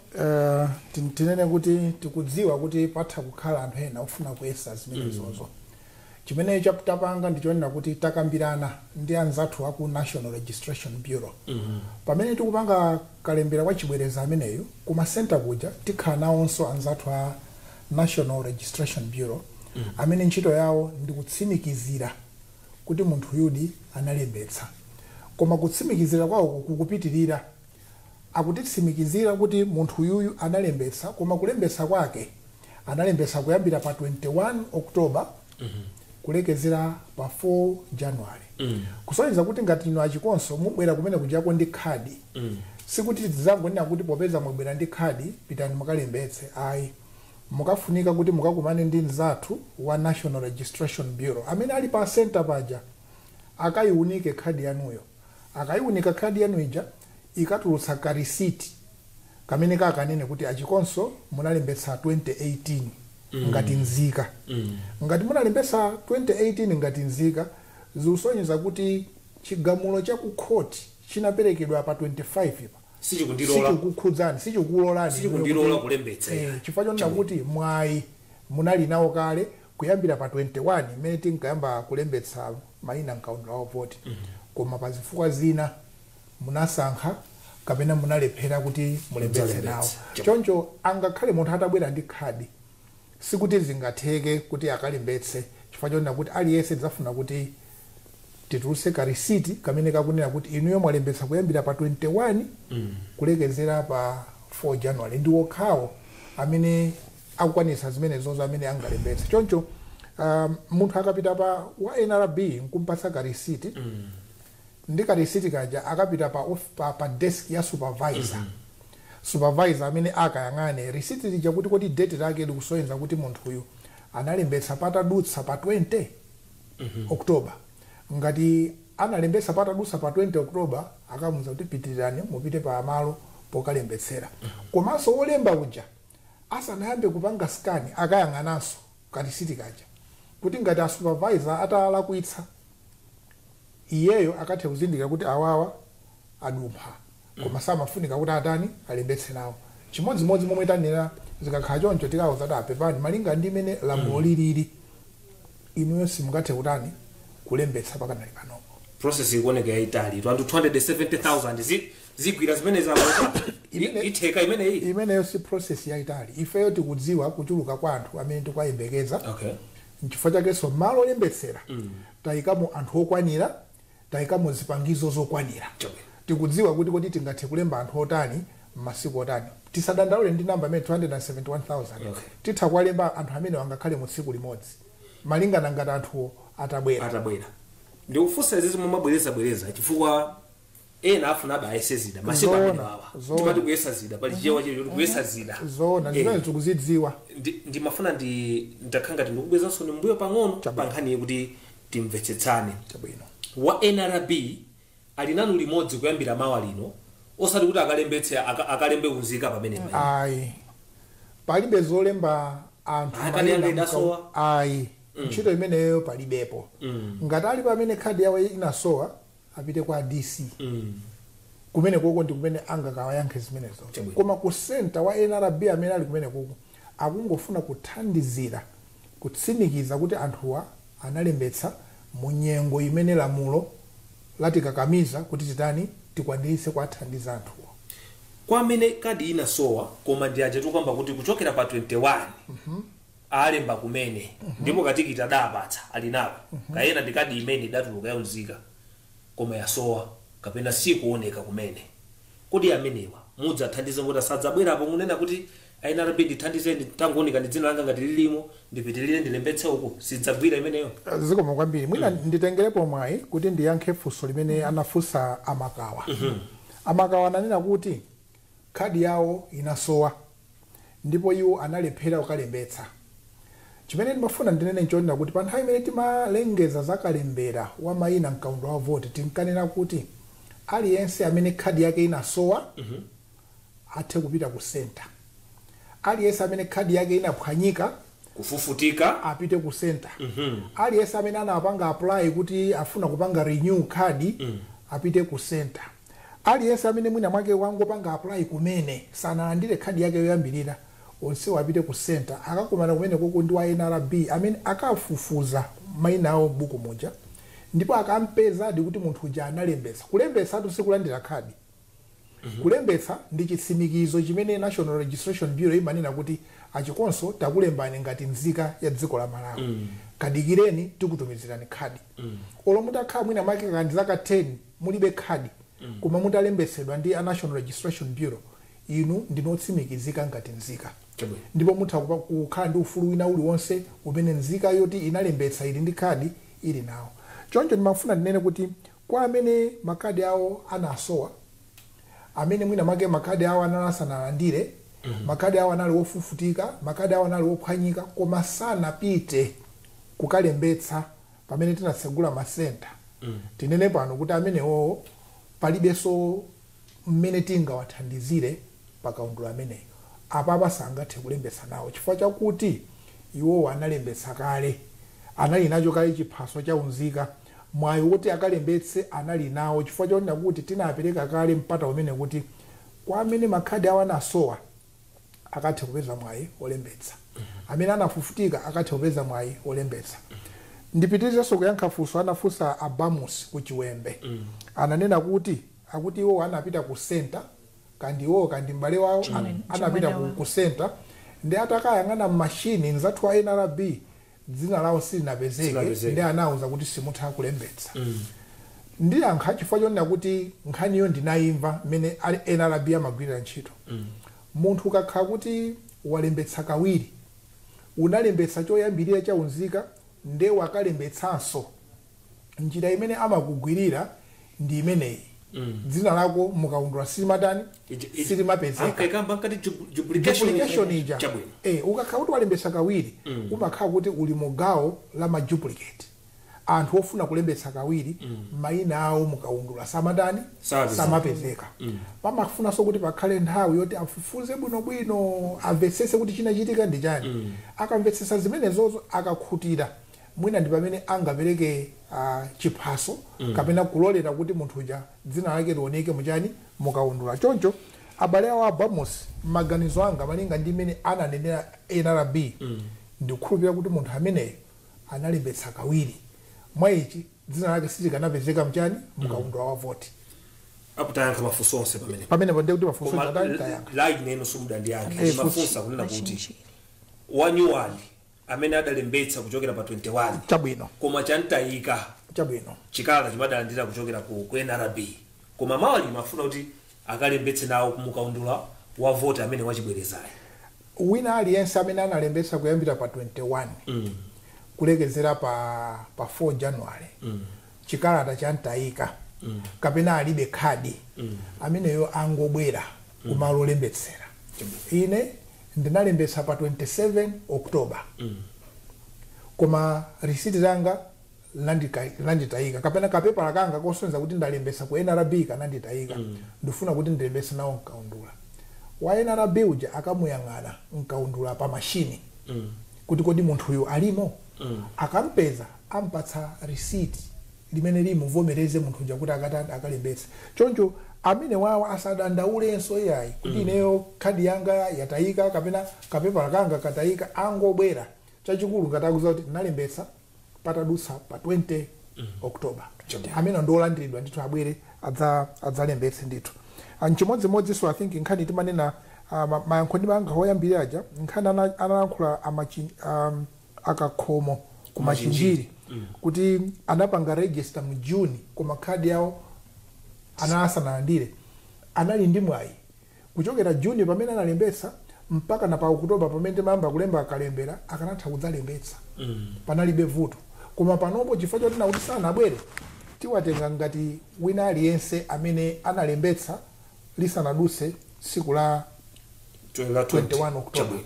tinene kuti tikudziwa kuti patha kukhala anthu ena ofuna kuyesa zimenezozo. Chimene tapanga ndichonena kuti takambirana ndi anzathu aku National Registration Bureau. Pamene tikupanga kalembera kwa chibwereza ameneyu, kumasenta kuja tikhala nawonso anzathu a National Registration Bureau, amene ntchito yawo ndi kutsimikizira kuti munthu yudi analembetsa. Koma kutsimikizira kwawo kukupitirira, akutitsimikizira kuti munthu uyuyu analembetsa, koma kulembetsa kwake analembetsa kuyambira pa 21 October kulekezera pa 4 January. Kusonyeza kuti ngati inu achikonso mubwera kumene kujako ndi khadi, sikuti tidzangonena kuti popeza mwabwera ndi khadi pitani mukalembetse, ayi. Mukafunika kuti mukakumane ndi mzathu wa National Registration Bureau amene ali pa center paja, akayiunike khadi yanuyo. Akayiunika khadi yanu ija, ikatulutsa karisiti kamene kakanene kuti achikonso munalembetsa 2018 ngati nzika. Ngati munalembetsa 2018 ngati nzika, zikusonyeza kuti chigamulo cha ku khoti chinaperekedwa pa 25 pa Sichikundilola. Sichikukhudzani, sichikulolani. Sichikundilola kulembetsa. Chifukwa chonena kuti mwayi munali nawo kale kuyambira pa 21 imene tinkayamba kulembetsa mayina mkaundula wa voti, koma pa zifukwa zina munasankha kapena munalephera kuti mulembetse Mudzalembetse. nawo. Choncho angakhale munthu atabwera ndi khadi, sikuti zingatheke kuti akalembetse, chifukwa chonena kuti aliyense tidzafuna kuti titulutse karisiti kamene kakunena kuti inuyo mwalembetsa kuyambira pa 21 kulekezera pa 4 January. Ndi wokhawo amene akukwanitsa zimenezozo amene angalembetse. Choncho munthu akapita pa wa NRB nkumpatsa karisiti, ndi karisiti kaja akapita pa desk ya supervisor. Supervisor amene akayang'ane risiti lija kuti kodi date lake likusonyeza kuti munthuyu analembetsa patadutsa pa 20 October. Ngati analembetsa patadutsa pa 20 October, akamuza kuti pitirirani mupite pa malo pokalembetsera. Komanso wolemba uja asanayambe kupanga scan, akayang'ananso karisiti kaja kuti ngati a supervisor atalakwitsa, iyeyo akathe kuzindikira kuti awawa adumpha, koma samafunika kuti atani, alembetse nawo. Chimodzimodzi momwe tanena, zikakhala choncho tikawuza kuti apepani, malinga ndi imene lamulo lilili, inuyo simungathe kutani, kulembetsa pakanali panopo. Process ikuoneka yayitali. Anthu 270,000 zigwira zimene zamoka? Itheka imeneyi? Imeneyo si process yayitali. Ifeyo tikudziwa kuchuluka kwa anthu amene tikuwayembekeza. Nchifukwa chakenso malo olembetsera tayikamo anthu okwanira, tayikamo zipangizo zokwanira. Tikudziwa kuti kodi tingathe kulemba anthu otani, m'masiku otani. Tisadandaule ndi namba imene 271,000. Titha kuwalemba anthu amene wangakhale mu tsiku limodzi, malingana ngati anthuwo atabwera. Atabwera. Ndikufunsa izizi mumabwereza bwereza chifukwa ena afuna abe ayese zida masiku amene wawa. Timati kuyesa zida pali chichewa chili choti kuyesa zida. Zoona, zimene tikuzidziwa. Ndimafuna ndakhala ngati ndikubwezanso ni mbuyo pang'ono pa nkhani kuti timvetsetsane. Chabwino. Wa NRB ali nanu limodzi kuyambira mawa lino, osati kuti akalembetse, akalembe unzika pamene? Ayi, palibe zolemba anthu Kadi mayina yanga idasowa. Ayi, ntchito imeneyo palibepo. Ngati ali pamene khadi yawo inasowa, apite kwa DC. Kumene koko ndi kumene angakawayankhe zimenezo. Koma ku center wa NRB amene ali kumene koko akungofuna kuthandizira kutsimikiza kuti anthuwa analembetsa mu nyengo imene lamulo latikakamiza kuti titani, tikwaniritse kuwathandiza anthuwa. Kwa amene kadi inasowa, koma ndi aja tikuyamba kuti kuchokera pa 21 alemba kumene, ndipo katikiti adapatsa ali nako, kayena ndi kadi imene idatuluka yaunzika koma yasowa kapena sikuoneka kumene, kodi amenewa mudzathandiza kuti asadzabwerapo munena kuti NRB ndithandizeni, tangooneka ndi dzina langa ngati lilimo, ndipitirire ndilembetse uku, sidzagwira imeneyo? Zikomo kwambiri. Mwina nditengerepo mwayi kuti ndiyankhe funso limene anafunsa Amakawa. Amakawa ananena kuti khadi yawo inasowa ndipo iwo analephera kukalembetsa. Chimene ndimafuna ndinene nchonena kuti pa nthawi imene timalengeza za kalembera wa mayina mkaundula wa voti, tinkanena kuti aliyense amene khadi yake inasowa athe kupita ku center, aliyense amene khadi yake inaphwanyika, kufufutika, apite ku center, aliyense amene anapanga apply kuti afuna kupanga renew khadi apite ku center, aliyense amene mwina mwake wangopanga apply kumene sanalandire khadi yake yoyambirira, onsewo apite ku center. Akakumana kumene koko ndi wa NRB amene akafufuza mayina awo m'buku muja, ndipo akampezadi kuti munthu uja analembetsa. Kulembetsatu sikulandira khadi. Kulembetsa ndi chitsimikizo chimene National Registration Bureau imanena kuti achikonso takulembani ngati nzika ya dziko la Malawi, kadikireni tikutumizirani khadi. Olo mutakhala mwina mwake kandi zaka 10 mulibe khadi, koma mutalembetsedwa ndi a National Registration Bureau, inu ndinotsimikizika ngati nzika, ndipo mutha kukhala ndi ufulu wina uliwonse umene nzika yoti inalembetsa ili ndi khadi ili nawo. Choncho ndimafuna ndinene kuti kwa amene makhadi awo anasowa, amene mwina mwake makhadi awo anali asanalandire, makhadi awo anali wofufutika, makhadi awo anali wophwanyika, koma sanapite kukalembetsa pamene tinatsegula masenta, tinene pano kuti amenewo palibenso mmene tingawathandizire pakaundula ameneyo. Apapa sangathe kulembetsa nawo chifukwa chakuti iwowo analembetsa kale, anali nacho kale chiphaso cha unzika. Mwayi woti akalembetse anali nawo chifukwa chaonena kuti tinapereka kale mpata umene kuti kwa amene makhadi awo anasowa akathe kupeza mwayi wolembetsa, amene anafufutika akathe kupeza mwayi wolembetsa. Ndipitirizenso kuyankha funso anafunsa Abamus ku Chiwembe. Ananena kuti akuti iwo anapita ku center, kandi iwo kandi m'bale wawo anapita ku center, ndi atakayang'ana mmashini nzathu wa NRB dzina lawo silinapezeke, ndi anawuza kuti simutha kulembetsa. Ndiyankha chifukwa chonena kuti nkhaniyo ndinayimva mmene NRB amagwirira ntchito. Munthu ukakhala kuti walembetsa kawiri, unalembetsa choyambirira cha unzika nde wakalembetsanso, njira imene amakugwirira ndi imeneyi: dzina lako mukaundula silimatani, silimapezeka. Ankayikamba nkati duplication. Duplication ija. Chabwino. Ukakhala kuti walembetsa kawiri, umakhala kuti uli mu gawo la ma duplicate, anthu ofuna kulembetsa kawiri, mayina awo mukaundula samatani, Samapezeka. samapezeka. Pamafunanso kuti pakhale nthawi yoti afufuze bwinobwino, amvetsese kuti chinachitika ndi chani. Akamvetsetsa zimenezozo, akakhutira, mwina ndi pamene angapereke chiphaso kapena kulolera kuti munthu uja dzina lake lioneke muchani, mukaundula. Choncho abale awo Abamusi, maganizo anga malinga ndi imene ananenera NRB, ndikukhulupirira kuti munthu ameneyo analembetsa kawiri. Mwa ichi dzina lake silikanapezeka mchani, mukaundula wa voti. Apo tayankha mafunso onse pamene. Pamenepo ndiye kuti mafunso Koma tayankha. Line ino simudandiyankhe. Mafunsa kunena kuti Machinjiri. wanyuwani amene adalembetsa kuchokera pa 21, koma chantayika, chikalata chimadalandira kuchokera ku NRB, koma mawali mafuna kuti akalembetse nawo kumukaundula wa voti amene wachibwerezayo. Wina aliyense amene analembetsa kuyambira pa 21 kulekezera pa 4 January, chikalata chantayika kapena alibe khadi, ameneyo angobwera kumalo olembetsera. Ine ndinalembetsa pa 27 October, koma risiti langa landitayika kapena kapepala kanga kosonyeza kuti ndalembetsa ku NRB kananditayika, ndifuna kuti ndilembetse nawo mkaundula wa NRB uja. Akamuyang'ana mkaundula pa mashini kuti kodi munthuyu alimo, akampeza ampatsa risiti limene limuvomereze munthu uja kuti akati akalembetse. Choncho amene wawo asadandaulenso iyayi kuti ineyo khadi yanga yatayika kapena kapepala kanga katayika. Angobwera. Chachikulu ngati akuziwa kuti ndinalembetsa patadutsa pa 20 October, amene ndiolandiridwa ndithu, abwere adzalembetse ndithu. Nchimodzimodzinso I think nkhani timanena mayankho ndi mayankho oyambirira aja, nkhani analankhula Akakhomo kumachinjiri kuti anapanga register mu June koma khadi yawo anasanalandire. Anali ndi mwayi kuchokera June pamene analembetsa Mpaka na pa Okutoba pamene timayamba kulemba akalembera akanatha kudzalembetsa, panalibe vuto. Koma panopo, chifukwa chotina kuti sanabwere, tiwatenga ngati wina aliyense amene analembetsa lisanadutse tsiku la La 21 October. Chabwino.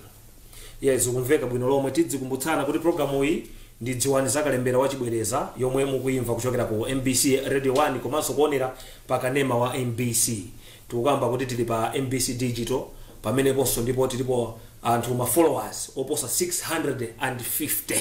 Yes, kumveka bwino lomwe. Tidzikumbutsana kuti programu iyi ndi Dziwani Zakalembera Wachibwereza, yomwe mukuyimva kuchokera ku MBC Radio 1 komanso kuonera pa kanema wa MBC. Tikukamba kuti tili pa MBC Digital pameneponso, ndipo tilipo anthu ma followers oposa 650.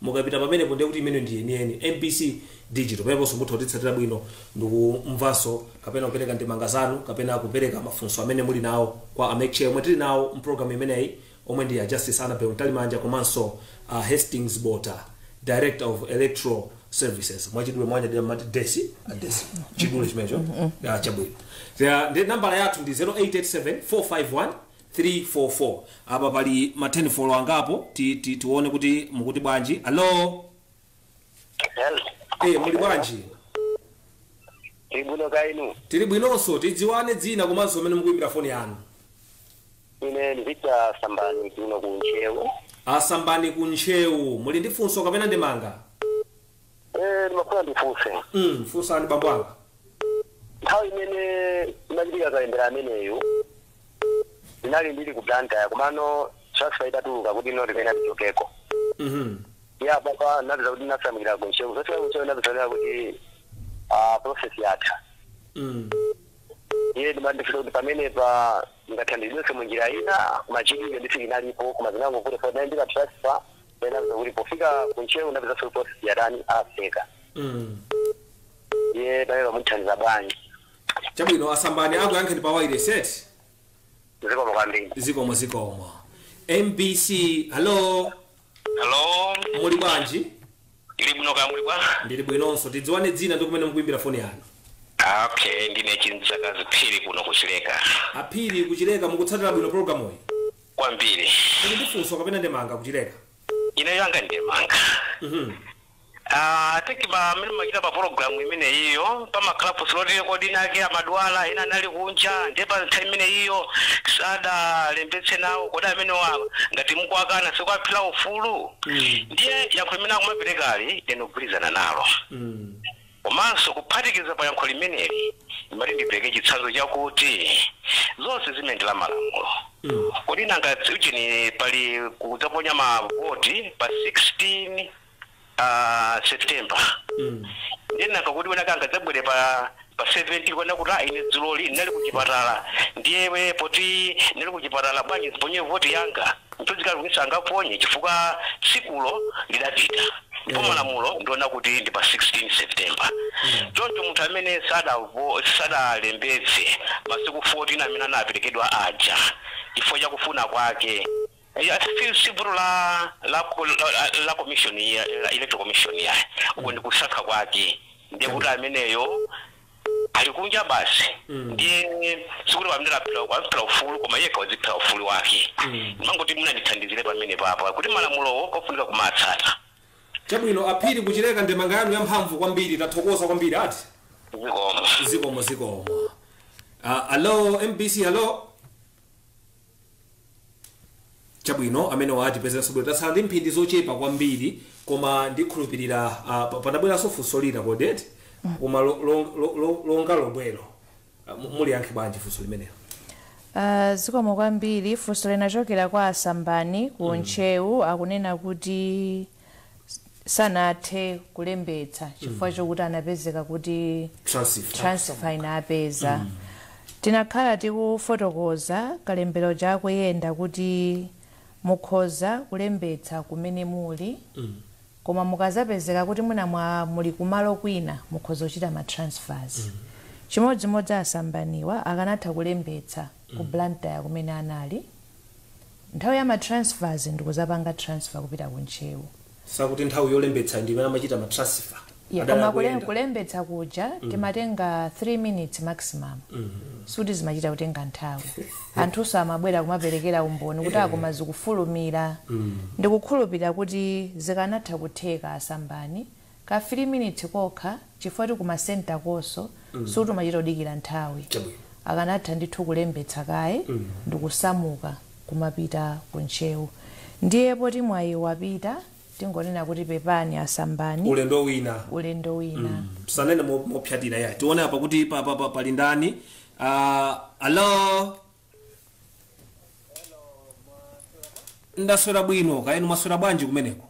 Mukapita pamenepo ndiye kuti imene ndi yeniyeni MBC Digital. Pameneponso mutha kutitsatira bwino ndikumvanso kapena kupereka ndemanga zanu kapena kupereka mafunso amene muli nawo kwa a MEC chair omwe tili nawo mpulogalamu imeneyi, omwe ndi a Justice Annabel Mtalimanja komanso Hastings Bota, Director of Electoral Services. Mwachidule mwanyadira mati desi adesi chidule chimenecho. Ah, chabwino. Ndi nambala yathu ndi 0887 451 344. Apa pali ma 10 follow angapo, tione kuti mukuti bwanji. Alo? Eh, muli bwanji? Tili kainu? Tili bwinonso. Tidziwane dzina komanso amene mukuyimbira foni yanu. Ine ndi Victor Sambani kuno ku Ntcheu. Asambani ku Ntcheu, muli ndi funso kapena ndemanga? Eh, ndimafuna ndifunse. Funsani, bambo anga. Nthawi imene imachitika kalembera ameneyu ndinali ndili ku Blantyre, komano transfer itatuluka kuti ino timene tichokeko. Ya papa napeza kuti nasamukira ku Ntcheu. Zofika ku Ntcheu napeza kuti process yatha. Iye ndimandifuna kuti pamenepa ngathandizidwenso munjira ina. Kumachidike ndisi inalipo, koma zinangokuti fa ndika transfer, napeza kuti pofika ku Ntcheu napezanso process yatani, afeka. Iye pamene pamuthandiza bwanji? Chabwino, Asambani akuyankheni pa wireless set. Zikomo kwambiri. Zikomo, zikomo. MBC, hello? Hello. Muli bwanji? Ndili bwino, kaya muli bwa? Ndili bwinonso. Tidziwane dzina ndi kumene mukuimbira foni yanu. Okay, ndine Chinzakazi Phiri kuno kuchileka. Aphiri kuchileka, mukutsatira bwino programu iyi? Kwambiri. Muli ndi funso kapena ndemanga kuchileka? Ine yanga ndemanga. Ah, think ba amene machita pa program imene iyo pamakhala funso loti kodi nake amadwala, ena anali kunja, ndiye pa nthawi imene iyo sadalembetse nawo, kodi amene wa ngati mukuakana sikuaphira ufulu? Ndiye yankho limene akumaperekali ine kugwirizana nalo. Komanso kuphatikiza pa yankho limeneli, imati ndipereke chitsanzo chakuti zonse zimene malamulo. Kodi nanga uchini pali kudzaponya mavoti pa 16 September, ndiye nanga kuti wena kanga dzabwere pa 17 kwena kuti ah, ine dzuloli ndinali kuchipatala, ndiye poti ndinali kuchipatala bwanji ziponye voti yanga? Mtozikali kuti sangaponye chifukwa tsikulo lidapita, ndipo malamulo ndiona kuti ndi pa 16 September. Choncho munthu amene sadalembetse masiku 14 amene anaperekedwa aja chifukwa chakufuna kwake, si vuto la commission ya la electoral commission ya uko, ndi kusankha kwake, ndiye kuti ameneyo ali kunja basi. Ndiye sikuti pamene aphera ufulu, koma yekha wadziphera ufulu wake. Mangoti munandithandizire pamene papa kuti malamulowo kofunika kumatsata. Chabwino, Aphiri kuchileka, ndemanga yanu yamphamvu kwambiri, tathokoza kwambiri ati. Zikomo. Zikomo, zikomo. Alo, MBC, hello? Chabwino, amene watipezera bwino. Tatsala ndi mphindi zochepa kwambiri, koma ndikhulupirira panabweranso funso lina kodeti, koma longa lobwelo. Muliyankhe bwanji funso limenelo? Zikomo kwambiri. Funso linachokera kwa Asambani ku Ntcheu, akunena kuti sanathe kulembetsa chifukwa chokuti anapezeka kuti transfer transfer inapeza. Tinakhala tikufotokoza kalembero chakuyenda kuti mukhoza kulembetsa kumene muli, koma mukazapezeka kuti mwina mwa muli kumalo kwina, mukhoza kuchita ma transfers. Chimodzimodzi Asambaniwa akanatha kulembetsa ku Blantyre kumene anali, nthawi ya ma transfers ndikuzapanga transfer kupita ku Ntcheu. Sakuti nthawi yolembetsa ndi imene amachita ma transfer. Yeah, Adala koma kuyenda. Kulembetsa kuja timatenga 3 minutes maximum, suti zimachita kutenga nthawi. Anthunso amabwera kumaperekera umboni kuti akoma zikufulumira. Ndikukhulupirira kuti zikanatha kutheka, Asambani, ka 3 minutes kokha, chifukwa ti kumasenta konso suti umachita kudikira nthawi. Chabwino. Akanatha ndithu kulembetsa kaye ndikusamuka kumapita ku Ntcheu. Ndiye poti mwayi wapita, tingonena kuti pepani asambani, ulendo wina, ulendo wina. Sanene mopyatira ya tione apa kuti pali ndani. Alo, ndaswera bwino, kaenu mwaswera bwanji kumeneko?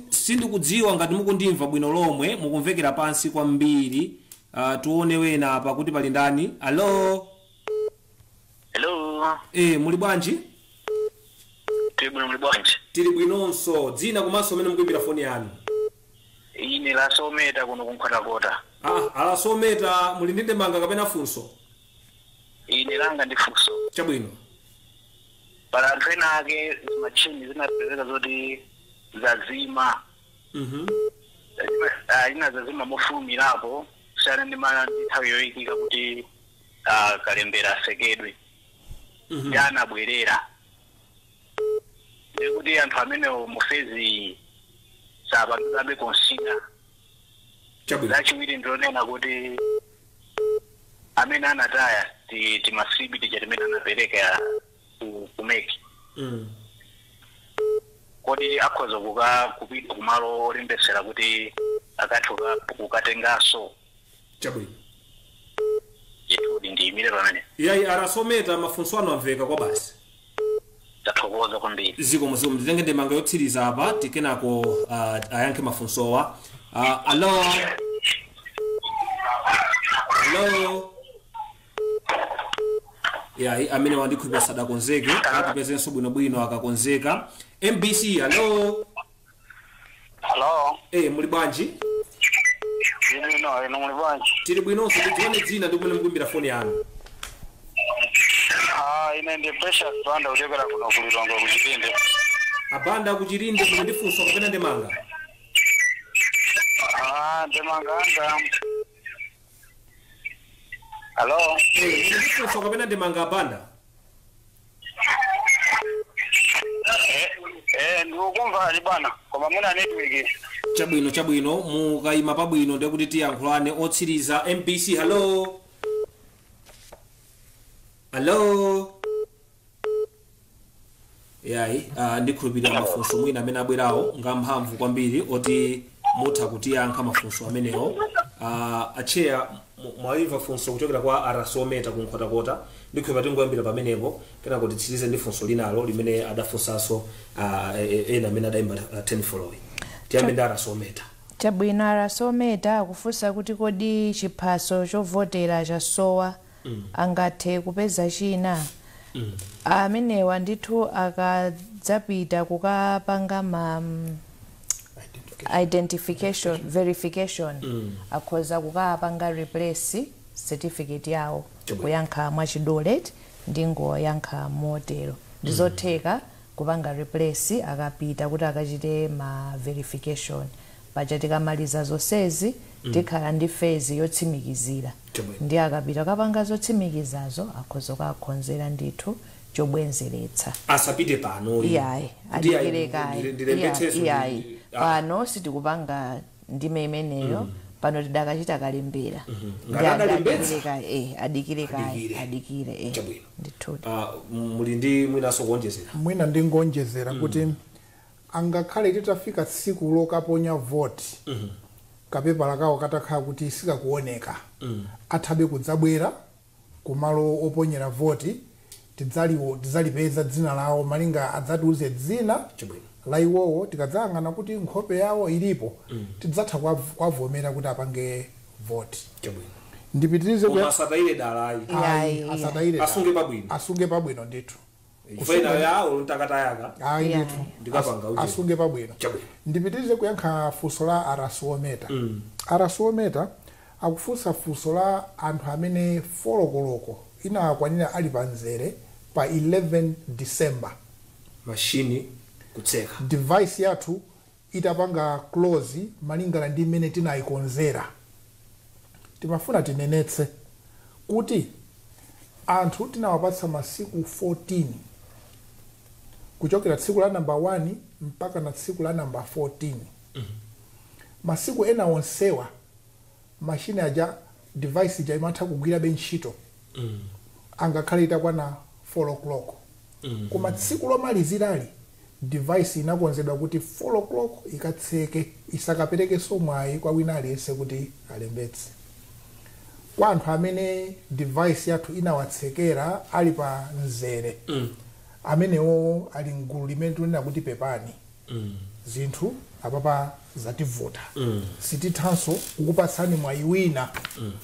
Sindikudziwa ngati mukundimva bwino lomwe, mukumvekera pansi kwambiri. Tione wena apa kuti pali ndani. Alo. Hello. Muli bwanji? Tili bwino, muli bwanji? Tili bwinonso. Dzina komanso amene mukuimbira foni yanu? Ine Lasometa kuno kunkhotakota. Alasometa, muli ndi ndemanga kapena funso? Ine langa ndi funso. Chabwino. Pala anthu ena ake zimachini zinapezeka zoti zazima. Ina zazima mofulumirapo kusiyana ndi nthawi yoyikika kuti kalembera asekedwe. Yanabwerera. Ndikuti anthu amenewo mufezi sapangabe consider. Lachiwiri ndionena kuti amene anataya timasibi tija timene anapereka kumeki. Kodi akhoza kupita kumalo olembesera kuti akathu kukatengaso. Chabwino. Chitudi ndiyimire pamene. Iyayi, Arasometa, mafunso anu amveka kwa basi. Tathokoza kwambiri. Zikomo. Nditenge ndemanga yotsiriza apa tikenako ayankhe mafunsowa. Alo. Alo. Yayi, amene wandikhulupirira sadakonzeke, atipezenso bwinobwino akakonzeka. MBC, alo. Hello. Muli bwanji? Ino muli bwanji? Tili bwinonso. Tione dzina ndi kumene mukuimbira foni yanu. Ine ndi Precious Banda kuchokera kuno kulilongo kuchilinde. Abanda kuchilinde, muli ndi funso kapena ndemanga? Ndemanga anga. Hello. Muli ndi funso kapena ndemanga abanda? Ndikukumva ali bwana, koma muna network. Chabwino, chabwino, mukayima pabwino ndiye kuti tiyankhulane. Otsiriza MBC, hello. Hello. Yayi, ndikhulupirira mafunso mwina amene abwerawo ngamphamvu kwambiri oti mutha kutiyankha mafunso amenewo. Acheya, mwayimva funso kuchokera kwa Arasometa kunkhotakota, ndikhulupirira tingoyambira pamenepo kenako titsirize ndi funso linalo limene adafunsanso ena amene adayimba 10 following. Tiyambe ndi Arasometa. Chabwino. Arasometa akufunsa kuti kodi chiphaso chovotera chasowa, angathe kupeza china? Amenewa ndithu akadzapita kukapanga ma identification verification, akhoza kukapanga replace certificate yawo. Kuyankha mwachidule ndingoyankha motero, ndizotheka kupanga replace akapita kuti akachite ma verification. Paja tikamaliza zonsezi tikhala ndi phase yotsimikizira, ndi akapita kapanga zotsimikizazo akhoza kukakonzera ndithu chobwenzeretsa. Asapite pano. Iyayi, Kuti ayi, adikire kaye. Ndilembetseso Iyayi, ndi pano sitikupanga ndime imeneyo, pano tidakachita kalembera. Ngati adalembetsa, Adikire kaye, adikire kaye. Adikire. Adikire. Chabwino. Ndithu. Muli ndi mwinaso kuonjezera? Mwina ndingonjezera kuti angakhale titafika tsiku lokaponya voti, kapepala kawo katakhala kuti sikakuoneka, athabe kudzabwera kumalo oponyera voti, tidzalipeza dzina lawo malinga adzatiuze dzina Chabwino. la iwowo. Tikadzayang'ana kuti nkhope yawo ilipo, tidzatha kwavomera kuti apange voti. Chabwino. Ndipitirize Koma asatayire dalayi. Ayi, Iyayi, asatayire dala. Asunge pabwino. Asunge pabwino ndithu. Chifukwa yawo ntakatayaka. Ayi ndithu. Ndikapanga uje. Asunge pabwino. Chabwino. Ndipitirize kuyankha funso la Arasuometa. Arasuometa akufunsa funso la anthu amene 4 koloko inakwanira ali pamzere pa 11 December, mashini kutseka, device yathu itapanga close malingana ndi mmene tinayikonzera. Timafuna tinenetse kuti anthu tinawapatsa masiku 14 kuchokera tsiku la namba 1 mpaka na tsiku la namba 14. Masiku ena onsewa mashini aja, device ija imatha kugwirabe ntchito angakhale itakwana 4 o'clock. Koma tsiku lomalizirali device inakonzedwa kuti 4 o'clock ikatseke, isakaperekenso mwayi kwa wina aliyense kuti alembetse. Kwa anthu amene device yathu inawatsekera ali pa mzere, amenewo ali mgulu limene tikunena kuti pepani, zinthu apapa zativuta, sitithanso kukupatsani mwayi wina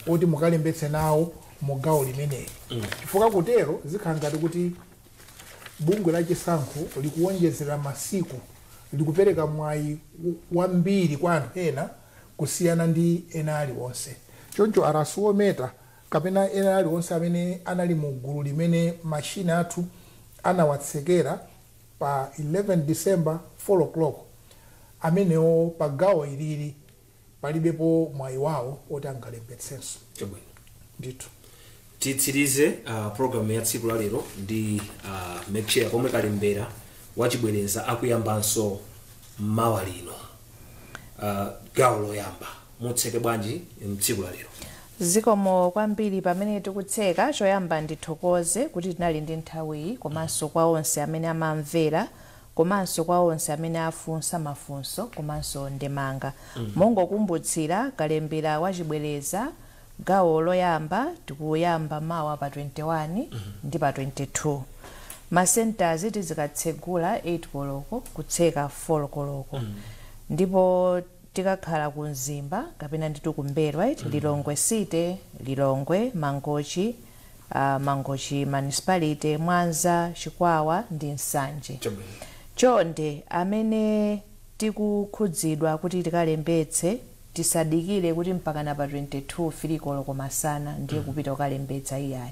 oti mukalembetse nawo mu gawo limeneli, chifukwa kutero zikhala ngati kuti bungwe la chisankho likuwonjezera masiku, likupereka mwayi wambiri kwa anthu ena kusiyana ndi ena aliwonse. Choncho arasuometa kapena ena aliwonse amene anali mu gulu limene mashina athu anawatsekera pa 11 December 4 o'clock, amenewo pa gawo ilili palibepo mwayi wawo oti angalembetsenso. Chabwino. Ndithu. Titsirize program ya tsiku la lero ndi MEC chair pomwe kalembera wachibwereza akuyambanso mawa lino, gawo loyamba. Mutseke bwanji mtsiku la lero? Zikomo kwambiri. Pamene tikutseka, choyamba ndithokoze kuti tinali ndi nthawiyi, komanso kwa onse amene amamvera, komanso kwa onse amene afunsa mafunso komanso ndemanga. Mongokumbutsira, kalembera wachibwereza gawo loyamba tikuyamba mawa pa 21 ndi pa 22. Ma centers tizikatsegula 8 koloko kutseka 4 koloko, ndipo tikakhala ku Mzimba kapena ndithu ku Mberwa, right? Lilongwe City, Lilongwe, Mangochi, Mangochi Municipality, Mwanza, Chikwawa ndi Nsanje. Chabwino. Chonde, amene tikukhudzidwa kuti tikalembetse, tisadikire kuti mpakana pa 22 3 koloko masana ndiye kupita kukalembetsa, iyayi.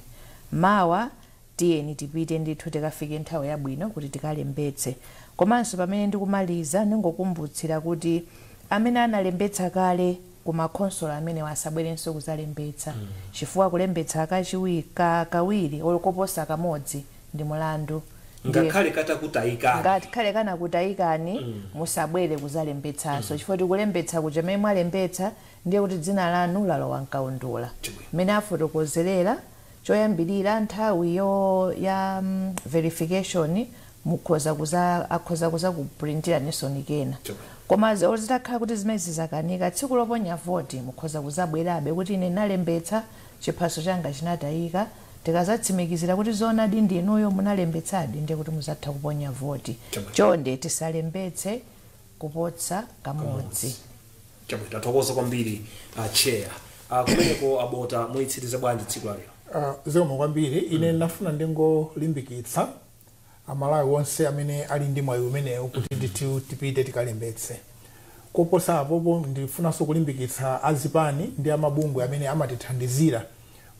Mawa tiyeni tipite ndithu, tikafike nthawi yabwino kuti tikalembetse. Komanso pamene ndikumaliza, ndingokumbutsira kuti amene analembetsa kale ku makhonsolo amene asabwerenso kuzalembetsa, chifukwa kulembetsa kachiwiri, kawiri koposa kamodzi ndi mulandu. Ngakhale katakutayikani? Ngakhale kana kutayikani, musabwere kuzalembetsanso, chifukwa tikulembetsa kuja mmene mwalembetsa ndiye kuti dzina lanu lalowa mkaundula. Chabwino. Mmene afotokozerera choyambirira, nthawi yo ya verification mukhoza kuza akhoza kuza kuprintiraniso kena. Chabwino. Koma zitakhala kuti zimene zizakanika, tsiku loponya voti mukhoza kuzabwerabe kuti ine nalembetsa, chiphaso changa chinatayika. Tikazatsimikizira kuti zoonadi ndinuyo munalembetsadi, ndiye kuti muzatha kuponya voti. Chabwino. Chonde tisalembetse kuposa kamodzi. Chabwino, tathokoza kwambiri, chair. Kumeneko abota, muyitsirize bwanji tsiku la lero? Zikomo kwambiri. Ine ndinafuna ndingolimbikitsa Amalawi onse amene ali ndi mwayi umenewu kuti ndithu tipite tikalembetse. Koposa apopo, ndifunanso kulimbikitsa azipani ndi amabungwe amene amatithandizira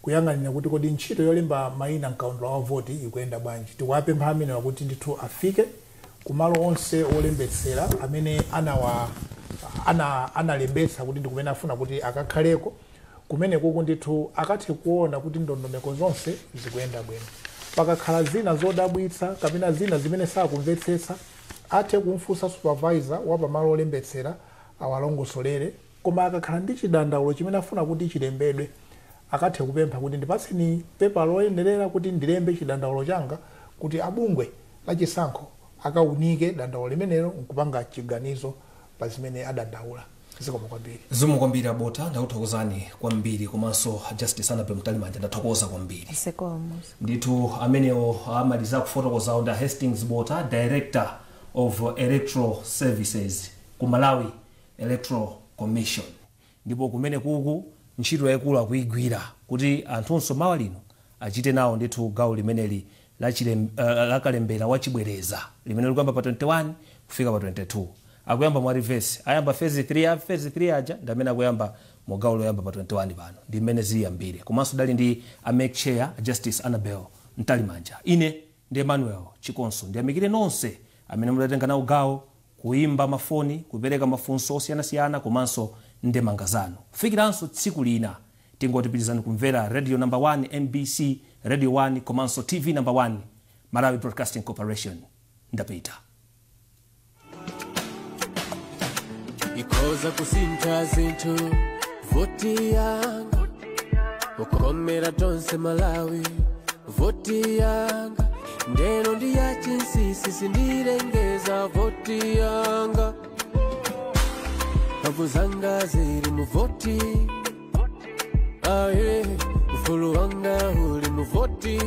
kuyang'anira kuti kodi ntchito yolemba mayina mkaundula wa voti ikuyenda bwanji. Tikuwapempha amenewa kuti ndithu afike kumalo onse olembetsera amene anawa ana analembetsa kuti ndikumene afuna kuti akakhaleko. Kumeneko ndithu akathe kuona kuti ndondomeko zonse zikuyenda bwino. Pakakhala zina zodabwitsa kapena zina zimene sakumvetsetsa, athe kumfunsa supervisor wa pamalo olembetsera awalongosolere. Koma akakhala ndi chidandaulo chimene afuna kuti chilembedwe, akathe kupempha kuti ndipatseni pepa loyenderera kuti ndilembe chidandaulo changa, kuti abungwe lachisankho akaunike dandaulo limenelo nkupanga chiganizo pa zimene adandaula. Zikomo kwambiri. Zikomo kwambiri abota, ndakuthokozani kwambiri, komanso Justice Annabel Mtalimanja, ndathokoza kwambiri. Zikomo. Ndithu, amenewo amaliza kufotokozawo nda Hastings Bota, Director of Electoral Services ku Malawi Electoral Commission. Ndipo kumene kuku ntchito yayikulu akuyigwira kuti anthunso mawa lino achite nawo ndithu gawo limeneli la kalembera wachibwereza limene likuyamba pa 21 kufika pa 22. Akuyamba mwa reverse, ayamba phase 3 ya phase 3 aja ndi amene akuyamba mu gawo loyamba pa 21 pano, ndi mmene ziyambire. Komanso dali ndi a MEC chair, Justice Annabel Mtalimanja. Ine ndi Emmanuel Chikonso. Ndiyamikire nonse amene mudatenga nawo gawo kuimba mafoni, kupereka mafunso osiyanasiyana komanso ndemanga zanu. Kufikiranso tsiku lina, tingotipitirizani kumvera radio number 1, MBC Radio 1, komanso TV number 1, Malawi Broadcasting Corporation. Ndapita. Ikhoza kusintha zinthu voti yanga, ukomera tonse Malawi, voti yanga. Ndeno ndi ya chinsinsi sindilengeza voti yanga. Mphamvu zanga zili mu voti. Aye, ufulu wanga uli mu voti.